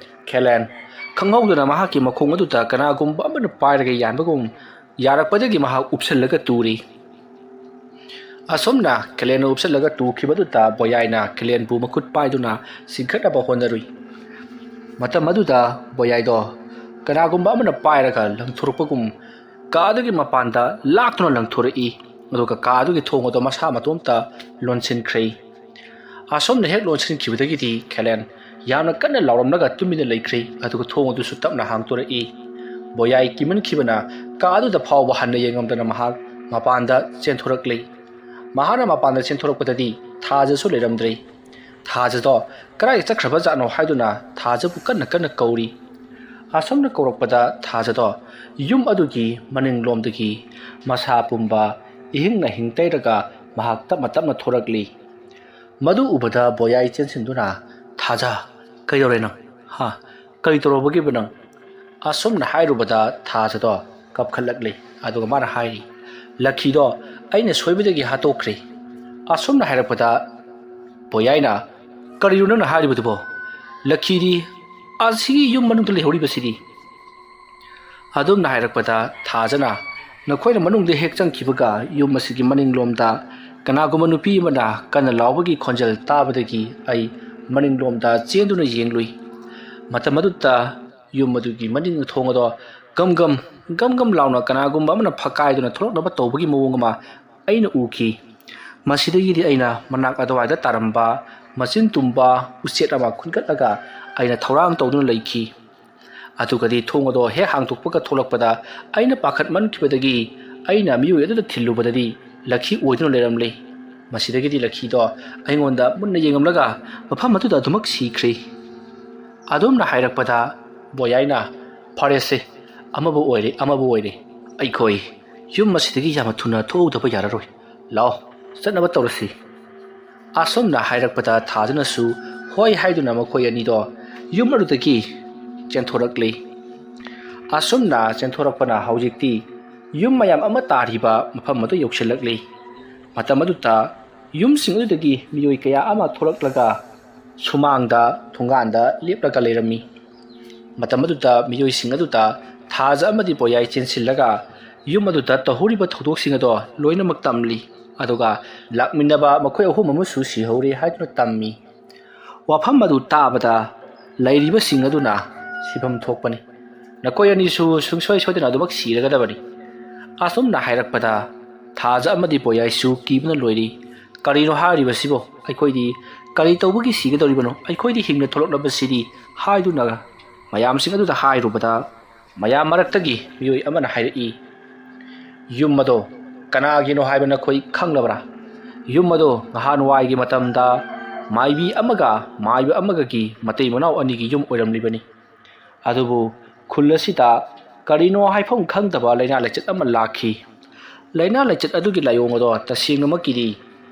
ꯈꯦꯂꯦꯟ, ꯈꯪꯍꯧꯗꯅ ꯃꯍꯥꯛꯀꯤ ꯃꯈꯣꯡ ꯑꯗꯨꯗ ꯀꯅꯥꯒꯨꯝꯕ ꯑꯃꯅ ꯄꯥꯏꯔꯒ ꯌꯥꯟꯕꯒꯨꯝ ꯌꯥꯔꯛꯄꯗꯒꯤ ꯃꯍꯥꯛ ꯎꯞꯁꯜꯂꯒ ꯇꯨꯔꯤ꯫ ꯑꯁꯨꯝꯅ ꯈꯦꯂꯦꯟꯅ ꯎꯞꯁꯜꯂꯒ ꯇꯨꯈꯤꯕꯗꯨꯗ ꯕꯣꯌꯥꯏꯅ ꯈꯦꯂꯦꯟꯕꯨ ꯃꯈꯨꯠ ꯄꯥꯏꯗꯨꯅ ꯆꯤꯡꯈꯠꯅꯕ ꯍꯣꯠꯅꯔꯨꯏ꯫ ꯃꯇꯝ ꯑꯗꯨꯗ ꯕꯣꯌꯥꯏꯗꯣ ꯀꯅꯥꯒꯨꯝꯕ ꯑꯃꯅ ꯄꯥꯏꯔꯒ ꯂꯪꯊꯣꯔꯛꯄꯒꯨꯝ ꯀꯥ ꯑꯗꯨꯒꯤ ꯃꯄꯥꯟꯗ ꯂꯥꯛꯇꯨꯅ ꯂꯪꯊꯣꯔꯛꯏ꯫ ꯑꯗꯨꯒ ꯀꯥ ꯑꯗꯨꯒꯤ ꯊꯣꯡ ꯑꯗꯨ ꯃꯁꯥ ꯃꯇꯣꯝꯇ ꯂꯣꯟꯁꯤꯟꯈ꯭ꯔꯦ꯫ ꯑꯁꯣꯝꯅ ꯍꯦꯛ ꯂꯣꯟꯁꯤꯟꯈꯤꯕꯗꯒꯤꯗꯤ ꯈꯦꯂꯦꯟ ꯌꯥꯝꯅ ꯀꯟꯅ ꯂꯥꯎꯔꯝꯂꯒ ꯇꯨꯃꯤꯟꯅ ꯂꯩꯈ꯭ꯔꯦ꯫ ꯑꯗꯨꯒ ꯊꯣꯡ ꯑꯗꯨꯁꯨ ꯇꯞꯅ ꯍꯥꯡꯗꯣꯔꯛꯏ꯫ ꯕꯣꯌꯥꯏ ꯀꯤꯃꯟꯈꯤꯕꯅ ꯀꯥ ꯑꯗꯨꯗ ꯐꯥꯎꯕ ꯍꯟꯅ ꯌꯦꯡꯉꯝꯗꯅ ꯃꯍꯥꯛ ꯃꯄꯥꯟꯗ ꯆꯦꯟꯊꯣꯔꯛꯂꯤ꯫ ꯃꯍꯥꯛꯅ ꯃꯄꯥꯟꯗ ꯆꯦꯟꯊꯣꯔꯛꯄꯗꯗꯤ ꯊꯥꯖꯁꯨ ꯂꯩꯔꯝꯗ꯭ꯔꯦ꯫ ꯊꯥꯖꯗꯣ ꯀꯗꯥꯏ ꯆꯠꯈ꯭ꯔꯕ ꯖꯥꯠꯅꯣ ꯍꯥꯏꯗꯨꯅ ꯊꯥꯖꯕꯨ ꯀꯟꯅ ꯀꯟꯅ ꯀꯧꯔꯤ꯫ ꯑꯁꯣꯝꯅ ꯀꯧꯔꯛꯄꯗ ꯊꯥꯖꯗꯣ ꯌꯨꯝ ꯑꯗꯨꯒꯤ ꯃꯅꯤꯡꯂꯣꯝꯗꯒꯤ ꯃꯁꯥ ꯄꯨꯝꯕ ꯏꯍꯤꯡꯅ ꯍꯤꯡ ꯇꯩꯔꯒ ꯃꯍꯥꯛ ꯇꯞꯅ ꯇꯞꯅ ꯊꯣꯔꯛꯂꯤ꯫ ꯃꯗꯨ ꯎꯕꯗ ꯕꯣꯌꯥꯏ ꯆꯦꯟꯁꯤꯟꯗꯨꯅ, "ꯊꯥꯖ, ꯀꯩꯗꯧꯔꯦ ꯅꯪ? ꯍꯥ? ꯀꯔꯤ ꯇꯧꯔꯕꯒꯦꯕ ꯅꯪ?" ꯑꯁꯨꯝꯅ ꯍꯥꯏꯔꯨꯕꯗ ꯊꯥꯖꯗꯣ ꯀꯞꯈꯠꯂꯛꯂꯤ꯫ ꯑꯗꯨꯒ ꯃꯥꯅ ꯍꯥꯏꯔꯤ, "ꯂꯛꯈꯤꯗꯣ ꯑꯩꯅ ꯁꯣꯏꯕꯗꯒꯤ ꯍꯥꯠꯇꯣꯛꯈ꯭ꯔꯦ꯫" ꯑꯁꯨꯝꯅ ꯍꯥꯏꯔꯛꯄꯗ ꯕꯣꯌꯥꯏꯅ, "ꯀꯔꯤꯅꯣ ꯅꯪꯅ ꯍꯥꯏꯔꯤꯕꯗꯨꯕꯣ? ꯂꯛꯈꯤꯗꯤ ꯑꯁꯤꯒꯤ ꯌꯨꯝ ꯃꯅꯨꯡꯗ ꯂꯩꯍꯧꯔꯤꯕꯁꯤꯗꯤ?" ꯑꯗꯨꯝꯅ ꯍꯥꯏꯔꯛꯄꯗ ꯊꯥꯖꯅ, "ꯅꯈꯣꯏꯅ ꯃꯅꯨꯡꯗ ꯍꯦꯛ ꯆꯪꯈꯤꯕꯒ ꯌꯨꯝ ꯑꯁꯤꯒꯤ ꯃꯅꯤꯡꯂꯣꯝꯗ ꯀꯅꯥꯒꯨꯝꯕ ꯅꯨꯄꯤ ꯑꯃꯅ ꯀꯟꯅ ꯂꯥꯎꯕꯒꯤ ꯈꯣꯟꯖꯦꯜ ꯇꯥꯕꯗꯒꯤ ꯑꯩ ꯃꯅꯤꯡꯂꯣꯝꯗ ꯆꯦꯟꯗꯨꯅ ꯌꯦꯡꯂꯨꯏ꯫ ꯃꯇꯝ ꯑꯗꯨꯗ ꯌꯨꯝ ꯑꯗꯨꯒꯤ ꯃꯅꯤꯡ ꯊꯣꯡ ꯑꯗꯣ ꯒꯝ ꯒꯝ, ꯒꯝ ꯒꯝ ꯂꯥꯎꯅ ꯀꯅꯥꯒꯨꯝꯕ ꯑꯃꯅ ꯐꯛꯀꯥꯏꯗꯨꯅ ꯊꯣꯛꯂꯛꯅꯕ ꯇꯧꯕꯒꯤ ꯃꯑꯣꯡ ꯑꯃ ꯑꯩꯅ ꯎꯈꯤ꯫ ꯃꯁꯤꯗꯒꯤꯗꯤ ꯑꯩꯅ ꯃꯅꯥꯛ ꯑꯗꯨꯋꯥꯏꯗ ꯇꯥꯔꯝꯕ ꯃꯆꯤꯟ ꯇꯨꯝꯕ ꯎꯆꯦꯛ ꯑꯃ ꯈꯨꯟꯒꯠꯂꯒ ꯑꯩꯅ ꯊꯧꯔꯥꯡ ꯇꯧꯗꯨꯅ ꯂꯩꯈꯤ꯫ ꯑꯗꯨꯒꯗꯤ ꯊꯣꯡ ꯑꯗꯣ ꯍꯦꯛ ꯍꯥꯡꯗꯣꯛꯄꯒ ꯊꯣꯛꯂꯛꯄꯗ ꯑꯩꯅ ꯄꯥꯈꯠꯃꯟꯈꯤꯕꯗꯒꯤ ꯑꯩꯅ ꯃꯤꯑꯣꯏ ꯑꯗꯨꯗ ꯊꯤꯜꯂꯨꯕꯗꯗꯤ ꯂꯛꯈꯤ ꯑꯣꯏꯗꯨꯅ ꯂꯩꯔꯝꯂꯦ꯫ ꯃꯁꯤꯗꯒꯤꯗꯤ ꯂꯛꯈꯤꯗꯣ ꯑꯩꯉꯣꯟꯗ ꯃꯨꯟꯅ ꯌꯦꯡꯂꯝꯂꯒ ꯃꯐꯝ ꯑꯗꯨꯗ ꯑꯗꯨꯃꯛ ꯁꯤꯈ꯭ꯔꯦ꯫" ꯑꯗꯨꯝꯅ ꯍꯥꯏꯔꯛꯄꯗ ꯕꯣꯌꯥꯏꯅ, "ꯐꯔꯦꯁꯦ, ꯑꯃꯕꯨ ꯑꯣꯏꯔꯦ, ꯑꯃꯕꯨ ꯑꯣꯏꯔꯦ, ꯑꯩꯈꯣꯏ ꯌꯨꯝ ꯑꯁꯤꯗꯒꯤ ꯌꯥꯝꯅ ꯊꯨꯅ ꯊꯣꯛꯍꯧꯗꯕ ꯌꯥꯔꯔꯣꯏ꯫ ꯂꯥꯛꯑꯣ, ꯆꯠꯅꯕ ꯇꯧꯔꯁꯤ꯫" ꯑꯁꯨꯝꯅ ꯍꯥꯏꯔꯛꯄꯗ ꯊꯥꯖꯅꯁꯨ ꯍꯣꯏ ꯍꯥꯏꯗꯨꯅ ꯃꯈꯣꯏ ꯑꯅꯤꯗꯣ ꯌꯨꯝ ꯑꯗꯨꯗꯒꯤ ꯆꯦꯟꯊꯣꯔꯛꯂꯤ꯫ ꯑꯁꯨꯝꯅ ꯆꯦꯟꯊꯣꯔꯛꯄꯅ ꯍꯧꯖꯤꯛꯇꯤ ꯌꯨꯝ ꯃꯌꯥꯝ ꯑꯃ ꯇꯥꯔꯤꯕ ꯃꯐꯝ ꯑꯗꯨ ꯌꯧꯁꯤꯜꯂꯛꯂꯤ꯫ ꯃꯇꯝ ꯑꯗꯨꯗ ꯌꯨꯝꯁꯤꯡ ꯑꯗꯨꯗꯒꯤ ꯃꯤꯑꯣꯏ ꯀꯌꯥ ꯑꯃ ꯊꯣꯔꯛꯂꯒ ꯁꯨꯃꯥꯡꯗ, ꯊꯣꯡꯒꯥꯟꯗ ꯂꯦꯞꯂꯒ ꯂꯩꯔꯝꯃꯤ꯫ ꯃꯇꯝ ꯑꯗꯨꯗ ꯃꯤꯑꯣꯏꯁꯤꯡ ꯑꯗꯨꯗ ꯊꯥꯖ ꯑꯃꯗꯤ ꯄꯣꯌꯥꯏ ꯆꯦꯟꯁꯤꯜꯂꯒ ꯌꯨꯝ ꯑꯗꯨꯗ ꯇꯧꯍꯧꯔꯤꯕ ꯊꯧꯗꯣꯛꯁꯤꯡ ꯑꯗꯣ ꯂꯣꯏꯅꯃꯛ ꯇꯝꯂꯤ꯫ ꯑꯗꯨꯒ ꯂꯥꯛꯃꯤꯟꯅꯕ ꯃꯈꯣꯏ ꯑꯍꯨꯝ ꯑꯃꯁꯨ ꯁꯤꯍꯧꯔꯦ ꯍꯥꯏꯗꯨꯅ ꯇꯝꯃꯤ꯫ ꯋꯥꯐꯝ ꯑꯗꯨ ꯇꯥꯕꯗ ꯂꯩꯔꯤꯕꯁꯤꯡ ꯑꯗꯨꯅ ꯁꯤꯐꯝ ꯊꯣꯛꯄꯅꯤ꯫ ꯅꯈꯣꯏ ꯑꯅꯤꯁꯨ ꯁꯨꯡꯁꯣꯏ ꯁꯣꯏꯗꯅ ꯑꯗꯨꯃꯛ ꯁꯤꯔꯒꯗꯕꯅꯤ꯫ ꯑꯁꯨꯝꯅ ꯍꯥꯏꯔꯛꯄꯗ ꯊꯥꯖ ꯑꯃꯗꯤ ꯄꯣꯌꯥꯏꯁꯨ ꯀꯤꯕꯅ ꯂꯣꯏꯔꯤ꯫ "ꯀꯔꯤꯅꯣ ꯍꯥꯏꯔꯤꯕꯁꯤꯕꯣ? ꯑꯩꯈꯣꯏꯗꯤ ꯀꯔꯤ ꯇꯧꯕꯒꯤ ꯁꯤꯒꯗꯧꯔꯤꯕꯅꯣ? ꯑꯩꯈꯣꯏꯗꯤ ꯍꯤꯡꯅ ꯊꯣꯛꯂꯛꯂꯕꯁꯤꯗꯤ" ꯍꯥꯏꯗꯨꯅ ꯃꯌꯥꯝꯁꯤꯡ ꯑꯗꯨꯗ ꯍꯥꯏꯔꯨꯕꯗ, ꯃꯌꯥꯝ ꯃꯔꯛꯇꯒꯤ ꯃꯤꯑꯣꯏ ꯑꯃꯅ ꯍꯥꯏꯔꯛꯏ, "ꯌꯨꯝ ꯑꯗꯣ ꯀꯅꯥꯒꯤꯅꯣ ꯍꯥꯏꯕ ꯅꯈꯣꯏ ꯈꯪꯂꯕ꯭ꯔꯥ? ꯌꯨꯝ ꯑꯗꯣ ꯅꯍꯥꯟꯋꯥꯏꯒꯤ ꯃꯇꯝꯗ ꯃꯥꯏꯕꯤ ꯑꯃꯒ ꯃꯥꯏꯕ ꯑꯃꯒꯒꯤ ꯃꯇꯩ ꯃꯅꯥꯎ ꯑꯅꯤꯒꯤ ꯌꯨꯝ ꯑꯣꯏꯔꯝꯂꯤꯕꯅꯤ꯫ ꯑꯗꯨꯕꯨ ꯈꯨꯜ ꯑꯁꯤꯗ ꯀꯔꯤꯅꯣ ꯍꯥꯏꯐꯝ ꯈꯪꯗꯕ ꯂꯥꯏꯅꯥ ꯂꯥꯏꯆꯠ ꯑꯃ ꯂꯥꯛꯈꯤ꯫ ꯂꯥꯏꯅꯥ ꯂꯥꯏꯆꯠ ꯑꯗꯨꯒꯤ ꯂꯥꯏꯑꯣꯡ ꯑꯗꯣ ꯇꯁꯦꯡꯅꯃꯛꯀꯤꯗꯤ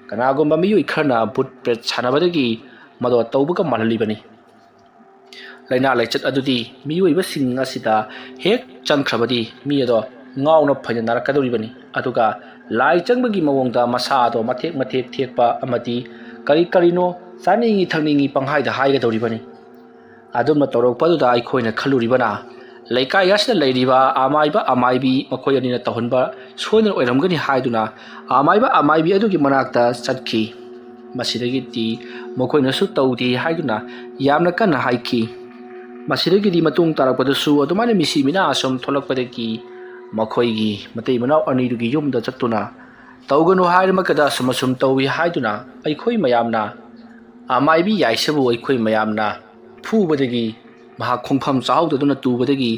ꯀꯅꯥꯒꯨꯝꯕ ꯃꯤꯑꯣꯏ ꯈꯔꯅ ꯚꯨꯠ ꯄ꯭ꯔꯦꯠ ꯁꯥꯟꯅꯕꯗꯒꯤ ꯃꯗꯣ ꯇꯧꯕꯒ ꯃꯥꯜꯍꯜꯂꯤꯕꯅꯤ꯫ ꯂꯥꯏꯅꯥ ꯂꯥꯏꯆꯠ ꯑꯗꯨꯗꯤ ꯃꯤꯑꯣꯏꯕꯁꯤꯡ ꯑꯁꯤꯗ ꯍꯦꯛ ꯆꯪꯈ꯭ꯔꯕꯗꯤ ꯃꯤ ꯑꯗꯣ ꯉꯥꯎꯅ ꯐꯩꯅ ꯅꯥꯔꯛꯀꯗꯧꯔꯤꯕꯅꯤ꯫ ꯑꯗꯨꯒ ꯂꯥꯏ ꯆꯪꯕꯒꯤ ꯃꯑꯣꯡꯗ ꯃꯁꯥ ꯑꯗꯣ ꯃꯊꯦꯛ ꯃꯊꯦꯛ ꯊꯦꯛꯄ ꯑꯃꯗꯤ ꯀꯔꯤ ꯀꯔꯤꯅꯣ ꯆꯥꯅꯤꯡꯏ ꯊꯛꯅꯤꯡꯏ ꯄꯪꯍꯥꯏꯗ ꯍꯥꯏꯒꯗꯧꯔꯤꯕꯅꯤ꯫ ꯑꯗꯨꯝꯅ ꯇꯧꯔꯛꯄꯗꯨꯗ ꯑꯩꯈꯣꯏꯅ ꯈꯜꯂꯨꯔꯤꯕꯅ ꯂꯩꯀꯥꯏ ꯑꯁꯤꯗ ꯂꯩꯔꯤꯕ ꯑꯃꯥꯏꯕ ꯑꯃꯥꯏꯕꯤ ꯃꯈꯣꯏ ꯑꯅꯤꯅ ꯇꯧꯍꯟꯕ ꯁꯣꯏꯗꯅ ꯑꯣꯏꯔꯝꯒꯅꯤ ꯍꯥꯏꯗꯨꯅ ꯑꯃꯥꯏꯕ ꯑꯃꯥꯏꯕꯤ ꯑꯗꯨꯒꯤ ꯃꯅꯥꯛꯇ ꯆꯠꯈꯤ꯫ ꯃꯁꯤꯗꯒꯤꯗꯤ ꯃꯈꯣꯏꯅꯁꯨ ꯇꯧꯗꯦ ꯍꯥꯏꯗꯨꯅ ꯌꯥꯝꯅ ꯀꯟꯅ ꯍꯥꯏꯈꯤ꯫ ꯃꯁꯤꯗꯒꯤꯗꯤ ꯃꯇꯨꯡ ꯇꯥꯔꯛꯄꯗꯁꯨ ꯑꯗꯨꯃꯥꯏꯅ ꯃꯤꯁꯤ ꯃꯤꯅꯥ ꯑꯁꯨꯝ ꯊꯣꯛꯂꯛꯄꯗꯒꯤ ꯃꯈꯣꯏꯒꯤ ꯃꯇꯩ ꯃꯅꯥꯎ ꯑꯅꯤꯗꯨꯒꯤ ꯌꯨꯝꯗ ꯆꯠꯇꯨꯅ ꯇꯧꯒꯅꯨ ꯍꯥꯏꯔꯃꯒꯗ ꯑꯁꯨꯝ ꯑꯁꯨꯝ ꯇꯧꯏ ꯍꯥꯏꯗꯨꯅ ꯑꯩꯈꯣꯏ ꯃꯌꯥꯝꯅ ꯑꯃꯥꯏꯕꯤ ꯌꯥꯏꯁꯕꯨ ꯑꯩꯈꯣꯏ ꯃꯌꯥꯝꯅ ꯐꯨꯕꯗꯒꯤ ꯃꯍꯥꯛ ꯈꯣꯡꯐꯝ ꯆꯥꯍꯧꯗꯗꯨꯅ ꯇꯨꯕꯗꯒꯤ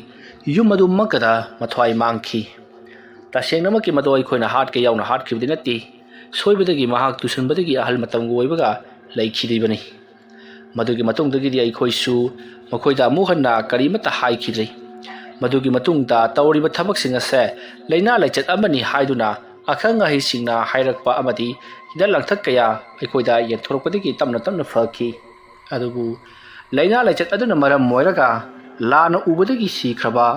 ꯌꯨꯝ ꯑꯗꯨꯃꯛꯀꯗ ꯃꯊ꯭ꯋꯥꯏ ꯃꯥꯡꯈꯤ꯫ ꯇꯁꯦꯡꯅꯃꯛꯀꯤ ꯃꯗꯨ ꯑꯩꯈꯣꯏꯅ ꯍꯥꯠꯀꯦ ꯌꯥꯎꯅ ꯍꯥꯠꯈꯤꯕꯗꯤ ꯅꯠꯇꯦ꯫ ꯁꯣꯏꯕꯗꯒꯤ ꯃꯍꯥꯛ ꯇꯨꯁꯟꯕꯗꯒꯤ ꯑꯍꯜ ꯃꯇꯝꯒꯤ ꯑꯣꯏꯕꯒ ꯂꯩꯈꯤꯗ꯭ꯔꯤꯕꯅꯤ꯫ ꯃꯗꯨꯒꯤ ꯃꯇꯨꯡꯗꯒꯤꯗꯤ ꯑꯩꯈꯣꯏꯁꯨ ꯃꯈꯣꯏꯗ ꯑꯃꯨꯛ ꯍꯟꯅ ꯀꯔꯤꯃꯠꯇ ꯍꯥꯏꯈꯤꯗ꯭ꯔꯤ꯫ ꯃꯗꯨꯒꯤ ꯃꯇꯨꯡꯗ ꯇꯧꯔꯤꯕ ꯊꯕꯛꯁꯤꯡ ꯑꯁꯦ ꯂꯥꯏꯅꯥ ꯂꯥꯏꯆꯠ ꯑꯃꯅꯤ ꯍꯥꯏꯗꯨꯅ ꯑꯈꯪ ꯑꯍꯩꯁꯤꯡꯅ ꯍꯥꯏꯔꯛꯄ ꯑꯃꯗꯤ ꯍꯤꯗꯥꯛ ꯂꯥꯡꯊꯛ ꯀꯌꯥ ꯑꯩꯈꯣꯏꯗ ꯌꯦꯟꯊꯣꯔꯛꯄꯗꯒꯤ ꯇꯞꯅ ꯇꯞꯅ ꯐꯈꯤ꯫ ꯑꯗꯨꯕꯨ ꯂꯥꯏꯅꯥ ꯂꯥꯏꯆꯠ ꯑꯗꯨꯅ ꯃꯔꯝ ꯑꯣꯏꯔꯒ ꯂꯥꯟꯅ ꯎꯕꯗꯒꯤ ꯁꯤꯈ꯭ꯔꯕ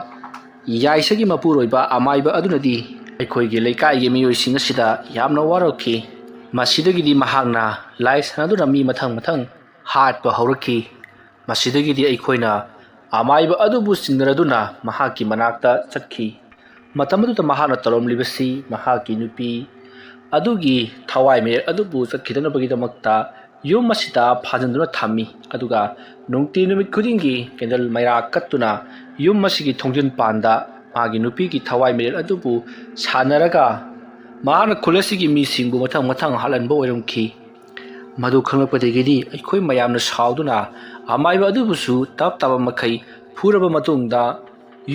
ꯌꯥꯏꯁꯒꯤ ꯃꯄꯨꯔꯣꯏꯕ ꯑꯃꯥꯏꯕ ꯑꯗꯨꯅꯗꯤ ꯑꯩꯈꯣꯏꯒꯤ ꯂꯩꯀꯥꯏꯒꯤ ꯃꯤꯑꯣꯏꯁꯤꯡ ꯑꯁꯤꯗ ꯌꯥꯝꯅ ꯋꯥꯔꯛꯈꯤ꯫ ꯃꯁꯤꯗꯒꯤꯗꯤ ꯃꯍꯥꯛꯅ ꯂꯥꯏ ꯁꯥꯟꯅꯗꯨꯅ ꯃꯤ ꯃꯊꯪ ꯃꯊꯪ ꯍꯥꯠꯄ ꯍꯧꯔꯛꯈꯤ꯫ ꯃꯁꯤꯗꯒꯤꯗꯤ ꯑꯩꯈꯣꯏꯅ ꯑꯃꯥꯏꯕ ꯑꯗꯨꯕꯨ ꯆꯤꯡꯅꯔꯗꯨꯅ ꯃꯍꯥꯛꯀꯤ ꯃꯅꯥꯛꯇ ꯆꯠꯈꯤ꯫ ꯃꯇꯝ ꯑꯗꯨꯗ ꯃꯍꯥꯛꯅ ꯇꯧꯔꯝꯂꯤꯕꯁꯤ ꯃꯍꯥꯛꯀꯤ ꯅꯨꯄꯤ ꯑꯗꯨꯒꯤ ꯊꯋꯥꯏ ꯃꯤꯔꯦꯜ ꯑꯗꯨꯕꯨ ꯆꯠꯈꯤꯗꯅꯕꯒꯤꯗꯃꯛꯇ ꯌꯨꯝ ꯑꯁꯤꯗ ꯐꯥꯖꯤꯟꯗꯨꯅ ꯊꯝꯃꯤ꯫ ꯑꯗꯨꯒ ꯅꯨꯡꯇꯤ ꯅꯨꯃꯤꯠ ꯈꯨꯗꯤꯡꯒꯤ ꯀꯦꯟꯗꯜ ꯃꯩꯔꯥ ꯀꯠꯇꯨꯅ ꯌꯨꯝ ꯑꯁꯤꯒꯤ ꯊꯣꯡꯖꯤꯟ ꯄꯥꯟꯗ ꯃꯥꯒꯤ ꯅꯨꯄꯤꯒꯤ ꯊꯋꯥꯏ ꯃꯤꯔꯦꯜ ꯑꯗꯨꯕꯨ ꯁꯥꯟꯅꯔꯒ ꯃꯍꯥꯛꯅ ꯈꯨꯜ ꯑꯁꯤꯒꯤ ꯃꯤꯁꯤꯡꯕꯨ ꯃꯊꯪ ꯃꯊꯪ ꯍꯥꯠꯍꯟꯕ ꯑꯣꯏꯔꯝꯈꯤ꯫ ꯃꯗꯨ ꯈꯪꯂꯛꯄꯗꯒꯤꯗꯤ ꯑꯩꯈꯣꯏ ꯃꯌꯥꯝꯅ ꯁꯥꯎꯗꯨꯅ ꯑꯃꯥꯏꯕ ꯑꯗꯨꯕꯨꯁꯨ ꯇꯞ ꯇꯥꯕ ꯃꯈꯩ ꯐꯨꯔꯕ ꯃꯇꯨꯡꯗ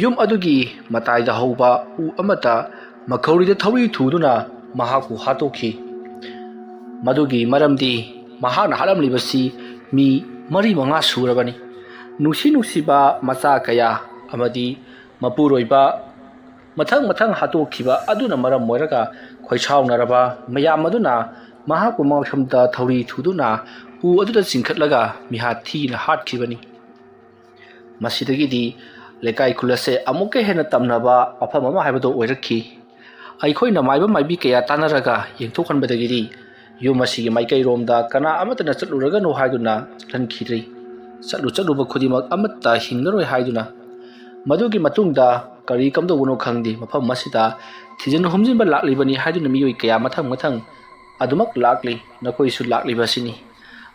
ꯌꯨꯝ ꯑꯗꯨꯒꯤ ꯃꯇꯥꯏꯗ ꯍꯧꯕ ꯎ ꯑꯃꯗ ꯃꯈꯧꯔꯤꯗ ꯊꯧꯔꯤ ꯊꯨꯗꯨꯅ ꯃꯍꯥꯛꯄꯨ ꯍꯥꯠꯇꯣꯛꯈꯤ꯫ ꯃꯗꯨꯒꯤ ꯃꯔꯝꯗꯤ ꯃꯍꯥꯛꯅ ꯍꯥꯠꯂꯝꯂꯤꯕꯁꯤ ꯃꯤ ꯃꯔꯤ ꯃꯉꯥ ꯁꯨꯔꯕꯅꯤ꯫ ꯅꯨꯡꯁꯤ ꯅꯨꯡꯁꯤꯕ ꯃꯆꯥ ꯀꯌꯥ ꯑꯃꯗꯤ ꯃꯄꯨꯔꯣꯏꯕ ꯃꯊꯪ ꯃꯊꯪ ꯍꯥꯠꯇꯣꯛꯈꯤꯕ ꯑꯗꯨꯅ ꯃꯔꯝ ꯑꯣꯏꯔꯒ ꯈꯣꯏꯁꯥꯎꯅꯔꯕ ꯃꯌꯥꯝ ꯑꯗꯨꯅ ꯃꯍꯥꯛꯄꯨ ꯃꯐꯝꯗ ꯊꯧꯔꯤ ꯊꯨꯗꯨꯅ ꯎ ꯑꯗꯨꯗ ꯆꯤꯡꯈꯠꯂꯒ ꯃꯤꯍꯥꯠ ꯊꯤꯅ ꯍꯥꯠꯈꯤꯕꯅꯤ꯫ ꯃꯁꯤꯗꯒꯤꯗꯤ ꯂꯩꯀꯥꯏ ꯈꯨꯜ ꯑꯁꯦ ꯑꯃꯨꯛꯀ ꯍꯦꯟꯅ ꯇꯝꯅꯕ ꯃꯐꯝ ꯑꯃ ꯍꯥꯏꯕꯗꯨ ꯑꯣꯏꯔꯛꯈꯤ꯫ ꯑꯩꯈꯣꯏꯅ ꯃꯥꯏꯕ ꯃꯥꯏꯕꯤ ꯀꯌꯥ ꯇꯥꯟꯅꯔꯒ ꯌꯦꯡꯊꯣꯛꯍꯟꯕꯗꯒꯤꯗꯤ ꯌꯨꯝ ꯑꯁꯤꯒꯤ ꯃꯥꯏꯀꯩꯔꯣꯝꯗ ꯀꯅꯥ ꯑꯃꯠꯇꯅ ꯆꯠꯂꯨꯔꯒꯅꯨ ꯍꯥꯏꯗꯨꯅ ꯆꯠꯍꯟꯈꯤꯗ꯭ꯔꯤ꯫ ꯆꯠꯂꯨ ꯆꯠꯂꯨꯕ ꯈꯨꯗꯤꯡꯃꯛ ꯑꯃꯠꯇ ꯍꯤꯡꯂꯔꯣꯏ ꯍꯥꯏꯗꯨꯅ꯫ ꯃꯗꯨꯒꯤ ꯃꯇꯨꯡꯗ ꯀꯔꯤ ꯀꯝꯗꯧꯕꯅꯣ ꯈꯪꯗꯦ, ꯃꯐꯝ ꯑꯁꯤꯗ ꯊꯤꯖꯤꯟ ꯍꯨꯝꯖꯤꯟꯕ ꯂꯥꯛꯂꯤꯕꯅꯤ ꯍꯥꯏꯗꯨꯅ ꯃꯤꯑꯣꯏ ꯀꯌꯥ ꯃꯊꯪ ꯃꯊꯪ ꯑꯗꯨꯃꯛ ꯂꯥꯛꯂꯤ꯫ ꯅꯈꯣꯏꯁꯨ ꯂꯥꯛꯂꯤꯕ ꯑꯁꯤꯅꯤ꯫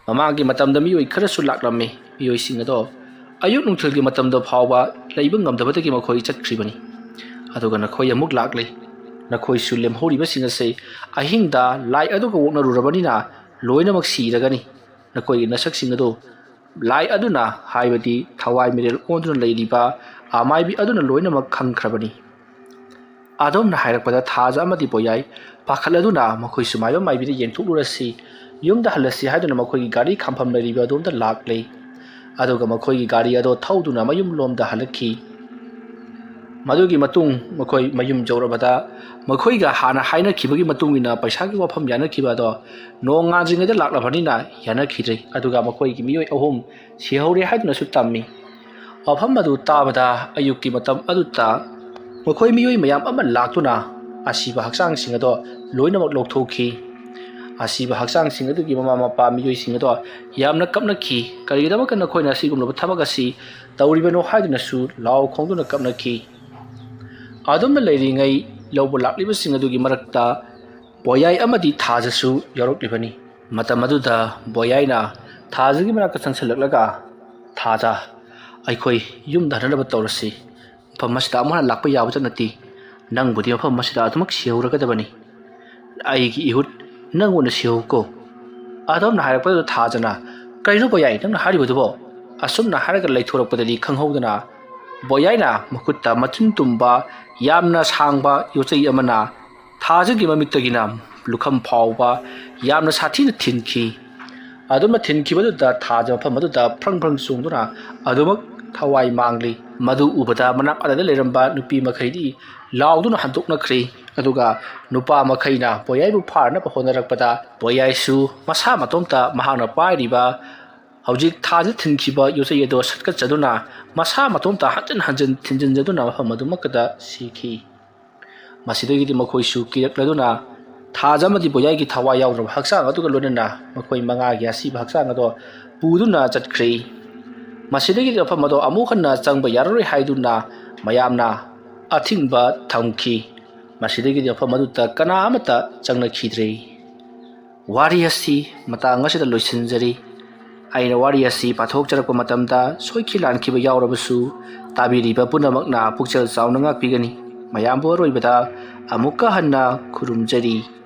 ꯃꯃꯥꯡꯒꯤ ꯃꯇꯝꯗ ꯃꯤꯑꯣꯏ ꯈꯔꯁꯨ ꯂꯥꯛꯂꯝꯃꯤ꯫ ꯃꯤꯑꯣꯏꯁꯤꯡ ꯑꯗꯣ ꯑꯌꯨꯛ ꯅꯨꯡꯊꯤꯜꯒꯤ ꯃꯇꯝꯗ ꯐꯥꯎꯕ ꯂꯩꯕ ꯉꯝꯗꯕꯗꯒꯤ ꯃꯈꯣꯏ ꯆꯠꯈ꯭ꯔꯤꯕꯅꯤ꯫ ꯑꯗꯨꯒ ꯅꯈꯣꯏ ꯑꯃꯨꯛ ꯂꯥꯛꯂꯤ꯫ ꯅꯈꯣꯏꯁꯨ ꯂꯦꯝꯍꯧꯔꯤꯕꯁꯤꯡ ꯑꯁꯤ ꯑꯍꯤꯡꯗ ꯂꯥꯏ ꯑꯗꯨꯒ ꯑꯣꯛꯅꯔꯨꯔꯕꯅꯤꯅ ꯂꯣꯏꯅꯃꯛ ꯁꯤꯔꯒꯅꯤ꯫ ꯅꯈꯣꯏꯒꯤ ꯅꯁꯛꯁꯤꯡ ꯑꯗꯨ ꯂꯥꯏ ꯑꯗꯨꯅ, ꯍꯥꯏꯕꯗꯤ ꯊꯋꯥꯏ ꯃꯤꯔꯦꯜ ꯑꯣꯟꯗꯨꯅ ꯂꯩꯔꯤꯕ ꯑꯃꯥꯏꯕꯤ ꯑꯗꯨꯅ ꯂꯣꯏꯅꯃꯛ ꯈꯪꯈ꯭ꯔꯕꯅꯤ꯫ ꯑꯗꯣꯝꯅ ꯍꯥꯏꯔꯛꯄꯗ ꯊꯥꯖ ꯑꯃꯗꯤ ꯄꯣꯌꯥꯏ ꯄꯥꯈꯠꯂꯗꯨꯅ ꯃꯈꯣꯏꯁꯨ ꯃꯥꯏꯕ ꯃꯥꯏꯕꯤꯗ ꯌꯦꯡꯊꯣꯛꯂꯨꯔꯁꯤ, ꯌꯨꯝꯗ ꯍꯜꯂꯁꯤ ꯍꯥꯏꯗꯨꯅ ꯃꯈꯣꯏꯒꯤ ꯒꯥꯔꯤ ꯈꯥꯝꯐꯝ ꯂꯩꯔꯤꯕ ꯑꯗꯣꯝꯗ ꯂꯥꯛꯂꯦ꯫ ꯑꯗꯨꯒ ꯃꯈꯣꯏꯒꯤ ꯒꯥꯔꯤ ꯑꯗꯣ ꯊꯧꯗꯨꯅ ꯃꯌꯨꯝ ꯂꯣꯝꯗ ꯍꯜꯂꯛꯈꯤ꯫ ꯃꯗꯨꯒꯤ ꯃꯇꯨꯡ ꯃꯈꯣꯏ ꯃꯌꯨꯝ ꯌꯧꯔꯕꯗ ꯃꯈꯣꯏꯒ ꯍꯥꯟꯅ ꯍꯥꯏꯅꯈꯤꯕꯒꯤ ꯃꯇꯨꯡ ꯏꯟꯅ ꯄꯩꯁꯥꯒꯤ ꯋꯥꯐꯝ ꯌꯥꯅꯈꯤꯕ ꯑꯗꯣ ꯅꯣꯡ ꯉꯥꯟꯗ꯭ꯔꯤꯉꯩꯗ ꯂꯥꯛꯂꯕꯅꯤꯅ ꯌꯥꯅꯈꯤꯗ꯭ꯔꯦ꯫ ꯑꯗꯨꯒ ꯃꯈꯣꯏꯒꯤ ꯃꯤꯑꯣꯏ ꯑꯍꯨꯝ ꯁꯤꯍꯧꯔꯦ ꯍꯥꯏꯗꯨꯅꯁꯨ ꯇꯝꯃꯤ꯫ ꯋꯥꯐꯝ ꯑꯗꯨ ꯇꯥꯕꯗ ꯑꯌꯨꯛꯀꯤ ꯃꯇꯝ ꯑꯗꯨꯗ ꯃꯈꯣꯏ ꯃꯤꯑꯣꯏ ꯃꯌꯥꯝ ꯑꯃ ꯂꯥꯛꯇꯨꯅ ꯑꯁꯤꯕ ꯍꯛꯆꯥꯡꯁꯤꯡ ꯑꯗꯣ ꯂꯣꯏꯅꯃꯛ ꯂꯧꯊꯣꯛꯈꯤ꯫ ꯑꯁꯤꯕ ꯍꯛꯆꯥꯡꯁꯤꯡ ꯑꯗꯨꯒꯤ ꯃꯃꯥ ꯃꯄꯥ ꯃꯤꯑꯣꯏꯁꯤꯡ ꯑꯗꯣ ꯌꯥꯝꯅ ꯀꯞꯅꯈꯤ꯫ ꯀꯔꯤꯒꯤꯗꯃꯛꯇ ꯅꯈꯣꯏꯅ ꯑꯁꯤꯒꯨꯝꯂꯕ ꯊꯕꯛ ꯑꯁꯤ ꯇꯧꯔꯤꯕꯅꯣ ꯍꯥꯏꯗꯨꯅꯁꯨ ꯂꯥꯎ ꯈꯣꯡꯗꯨꯅ ꯀꯞꯅꯈꯤ꯫ ꯑꯗꯨꯝꯅ ꯂꯩꯔꯤꯉꯩ, ꯂꯧꯕ ꯂꯥꯛꯂꯤꯕꯁꯤꯡ ꯑꯗꯨꯒꯤ ꯃꯔꯛꯇ ꯕꯣꯌꯥꯏ ꯑꯃꯗꯤ ꯊꯥꯖꯁꯨ ꯌꯥꯎꯔꯛꯂꯤꯕꯅꯤ꯫ ꯃꯇꯝ ꯑꯗꯨꯗ ꯕꯣꯌꯥꯏꯅ ꯊꯥꯖꯒꯤ ꯃꯅꯥꯛꯇ ꯆꯪꯁꯤꯜꯂꯛꯂꯒ, "ꯊꯥꯖ, ꯑꯩꯈꯣꯏ ꯌꯨꯝꯗ ꯍꯟꯅꯅꯕ ꯇꯧꯔꯁꯤ꯫ ꯃꯐꯝ ꯑꯁꯤꯗ ꯑꯃꯨꯛ ꯍꯟꯅ ꯂꯥꯛꯄ ꯌꯥꯕꯇ ꯅꯠꯇꯦ꯫ ꯅꯪꯕꯨꯗꯤ ꯃꯐꯝ ꯑꯁꯤꯗ ꯑꯗꯨꯃꯛ ꯁꯤꯍꯧꯔꯒꯗꯕꯅꯤ꯫ ꯑꯩꯒꯤ ꯏꯍꯨꯠ ꯅꯪ ꯑꯣꯏꯅ ꯁꯤꯍꯧꯀꯣ"꯫ ꯑꯗꯣꯝꯅ ꯍꯥꯏꯔꯛꯄꯗꯨꯗ ꯊꯥꯖꯅ, "ꯀꯔꯤꯅꯣ ꯕꯣꯌꯥꯏ ꯅꯪꯅ ꯍꯥꯏꯔꯤꯕꯗꯨꯕꯣ?" ꯑꯁꯨꯝꯅ ꯍꯥꯏꯔꯒ ꯂꯩꯊꯣꯔꯛꯄꯗꯗꯤ ꯈꯪꯍꯧꯗꯅ ꯕꯣꯌꯥꯏꯅ ꯃꯈꯨꯠꯇ ꯃꯆꯤꯟ ꯇꯨꯝꯕ ꯌꯥꯝꯅ ꯁꯥꯡꯕ ꯌꯣꯠꯆꯩ ꯑꯃꯅ ꯊꯥꯖꯒꯤ ꯃꯃꯤꯠꯇꯒꯤꯅ ꯂꯨꯈꯝ ꯐꯥꯎꯕ ꯌꯥꯝꯅ ꯁꯥꯊꯤꯅ ꯊꯤꯟꯈꯤ꯫ ꯑꯗꯨꯝꯅ ꯊꯤꯟꯈꯤꯕꯗꯨꯗ ꯊꯥꯖ ꯃꯐꯝ ꯑꯗꯨꯗ ꯐ꯭ꯔꯪ ꯐ꯭ꯔꯪ ꯆꯣꯡꯗꯨꯅ ꯑꯗꯨꯃꯛ ꯊꯋꯥꯏ ꯃꯥꯡꯂꯤ꯫ ꯃꯗꯨ ꯎꯕꯗ ꯃꯅꯥꯛ ꯑꯗꯨꯗ ꯂꯩꯔꯝꯕ ꯅꯨꯄꯤ ꯃꯈꯩꯗꯤ ꯂꯥꯎꯗꯨꯅ ꯍꯟꯗꯣꯛꯅꯈ꯭ꯔꯤ꯫ ꯑꯗꯨꯒ ꯅꯨꯄꯥ ꯃꯈꯩꯅ ꯕꯣꯌꯥꯏꯕꯨ ꯐꯥꯅꯕ ꯍꯣꯠꯅꯔꯛꯄꯗ ꯕꯣꯌꯥꯏꯁꯨ ꯃꯁꯥ ꯃꯇꯣꯝꯇ ꯃꯍꯥꯛꯅ ꯄꯥꯏꯔꯤꯕ ꯍꯧꯖꯤꯛ ꯊꯥꯖ ꯊꯤꯟꯈꯤꯕ ꯌꯣꯠꯆꯩ ꯑꯗꯨ ꯁꯠꯀꯠꯆꯗꯨꯅ ꯃꯁꯥ ꯃꯇꯣꯝꯇ ꯍꯟꯖꯤꯟ ꯍꯟꯖꯤꯟ ꯊꯤꯟꯖꯤꯟꯖꯗꯨꯅ ꯃꯐꯝ ꯑꯗꯨꯃꯛꯇꯗ ꯁꯤꯈꯤ꯫ ꯃꯁꯤꯗꯒꯤꯗꯤ ꯃꯈꯣꯏꯁꯨ ꯀꯤꯔꯛꯂꯗꯨꯅ ꯊꯥꯖ ꯑꯃꯗꯤ ꯕꯣꯌꯥꯏꯒꯤ ꯊꯋꯥꯏ ꯌꯥꯎꯗ꯭ꯔꯕ ꯍꯛꯆꯥꯡ ꯑꯗꯨꯒ ꯂꯣꯏꯅꯅ ꯃꯈꯣꯏ ꯃꯉꯥꯒꯤ ꯑꯁꯤꯕ ꯍꯛꯆꯥꯡ ꯑꯗꯣ ꯄꯨꯗꯨꯅ ꯆꯠꯈ꯭ꯔꯦ꯫ ꯃꯁꯤꯗꯒꯤꯗꯤ ꯃꯐꯝ ꯑꯗꯣ ꯑꯃꯨꯛ ꯍꯟꯅ ꯆꯪꯕ ꯌꯥꯔꯔꯣꯏ ꯍꯥꯏꯗꯨꯅ ꯃꯌꯥꯝꯅ ꯑꯊꯤꯡꯕ ꯊꯝꯈꯤ꯫ ꯃꯁꯤꯗꯒꯤꯗꯤ ꯃꯐꯝ ꯑꯗꯨꯗ ꯀꯅꯥ ꯑꯃꯠꯇ ꯆꯪꯅꯈꯤꯗ꯭ꯔꯦ꯫ ꯋꯥꯔꯤ ꯑꯁꯤ ꯃꯇꯥꯡ ꯑꯁꯤꯗ ꯂꯣꯏꯁꯤꯟꯖꯔꯤ꯫ ꯑꯩꯅ ꯋꯥꯔꯤ ꯑꯁꯤ ꯄꯥꯊꯣꯛꯆꯔꯛꯄ ꯃꯇꯝꯗ ꯁꯣꯏꯈꯤ ꯂꯥꯟꯈꯤꯕ ꯌꯥꯎꯔꯕꯁꯨ ꯇꯥꯕꯤꯔꯤꯕ ꯄꯨꯝꯅꯃꯛꯅ ꯄꯨꯛꯆꯦꯜ ꯆꯥꯎꯅ ꯉꯥꯛꯄꯤꯒꯅꯤ꯫ ꯃꯌꯥꯝꯕꯨ ꯑꯔꯣꯏꯕꯗ ꯑꯃꯨꯛꯀ ꯍꯟꯅ ꯈꯨꯔꯨꯝꯖꯔꯤ꯫